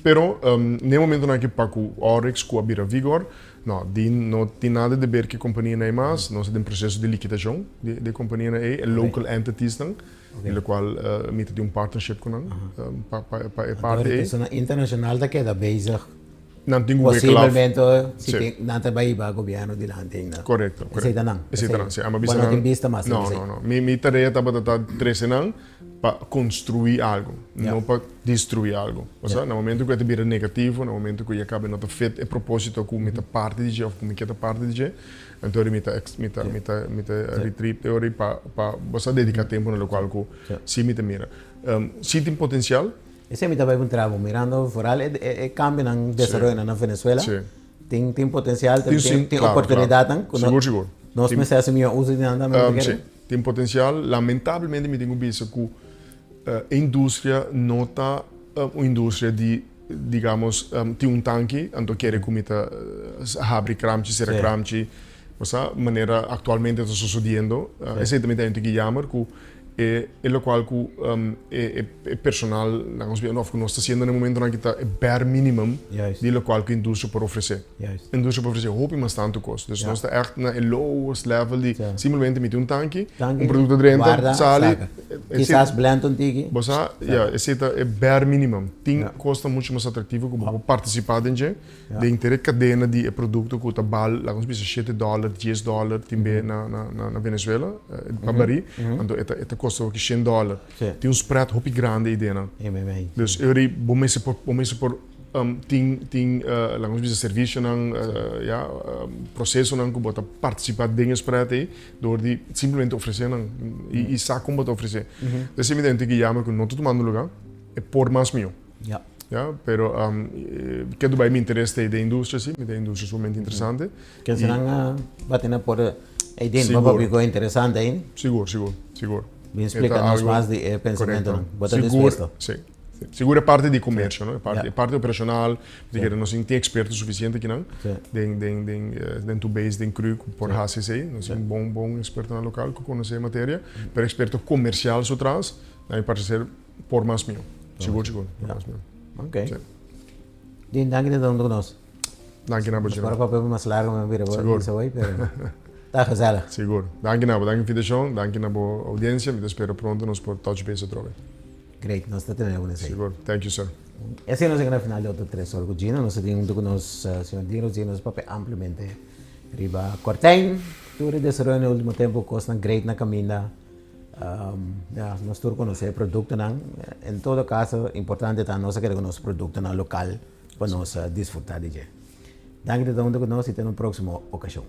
Pero na e momentonan aki pa ku Oryx ku a bira Vigor, no, di no tin nada di ber ku e kompanianan ei mas. Nos ta den proseso di likidashon di e kompanianan ei, e local entitiesnan. En lokual mi ta tin un partnership ku nan pa pa e parti ei. Anto internashonal ta keda bezig. Nan tin ku wikkel af. Posiblemente si tin nan ta bai hiba gobièrnu dilanti ainda. Korekto, korekto. Esei ta nan. Esei ta nan, si. Ama bisa nan. Bo no tin bista mas. No, no, no. Mi tarea tabata ta trese nan pa konstruí algu, no pa destruí algu. Osea, na momento ku e ta bira negativo, na momento ku ya kaba e no ta fit e proposito ku mi ta parti di dje òf ku mi ke ta parti di dje, Anto ori mi ta mi ta mi ta mi ta retreat e ori pa pa bo sa dedica tempo na locual cu si mi ta mira. Si tin potencial. Esei mi ta bai puntra bo, mirando vooral e e cambionan desaroyonan na Venezuela, tin tin potencial, tin tin oportunidadnan cu Sigur sigur. Nos mester haci mihor uso di nan tambe mi ta kere. Si, tin potencial. Lamentablemente mi tin cu bisa cu e industria no ta un industria di digamos, tin un tanki, anto kere ku mi ta habri kramchi, sera kramchi, bo sa, manera aktualmente ta sosodiendo. Esei tambe ta un tiki yamer ku e e lokual ku e e personal, laga nos bisa, òf ku nos ta hasiendo na e momentonan aki ta e bare minimum di lokual ku industria por ofresé. Industria por ofresé hopi mas tantu kos. Dus nos ta ègt na e lowest level di simplemente mi tin un tanki, un produkto drenta, sali. Kisas blend un tiki. Bo sa, ya, esei ta e bare minimum. Tin kosnan muchu mas atraktivo ku bo por partisipá den dje, den henter e kadena di e produkto ku ta bal, laga nos bisa shete dòler, dies dòler tin be na na Venezuela, pa barí, anto e ta e ta kosta hopi shen dòler. Tin un spread hopi grandi ei den nan. Dus e ora bo mester por bo mester por Tin tin laga nos bisa servicionan ya procesonan cu bo ta participa den e spread ey door di simplemente ofrece nan y y sa con bo ta ofrece. Esey mi ta henter ki yama cu no ta tumando lugar e por mas miho. Ya pero ke tu bay mi interes ta den industria si mi ta industria sumamente interesante. Kensenan a bati na por ey den pa papia cu interesante ain. Sigur sigur sigur. Bin splica nos mas di e pensamentonan. Bo ta dispuesto? Si. Sigur e parti di comercio, no? E parti, e parti operacional, di kere nos tin experto suficiente akinan den den den den tu base den cru cu por haci esey. Nos tin bon bon expertonan local cu conoce e materia, pero experto comercial su tras, na mi parecer por mas miho. Sigur sigur, por mas miho. Ok. Dean, danki di ta hunto cu nos. Danki na bo, Gino. Nos por a papia mas largo, mi a bira bo bisa hoy, pero ta gezellig. Sigur. Danki na bo, danki invitacion, danki na bo audiencia. Mi ta spera pronto nos por touch base atrobe. Great, nos ta tene algun esei. Sigur, thank you sir. E asina nos a yega na final di otro tres ora ku Gino. Nos a tin huntu ku nos señor Dino. Gino nos papia ampliamente riba Kortijn. Tur e desaroyo na e ultimo tempu, kosnan great na kaminda. Ya, nos tur konosé e produktonan. En todo kaso, importante ta nos a keda ku nos produktonan lokal pa nos disfrutá di dje. Danki di ta huntu ku nos i te na un próksimo okashon.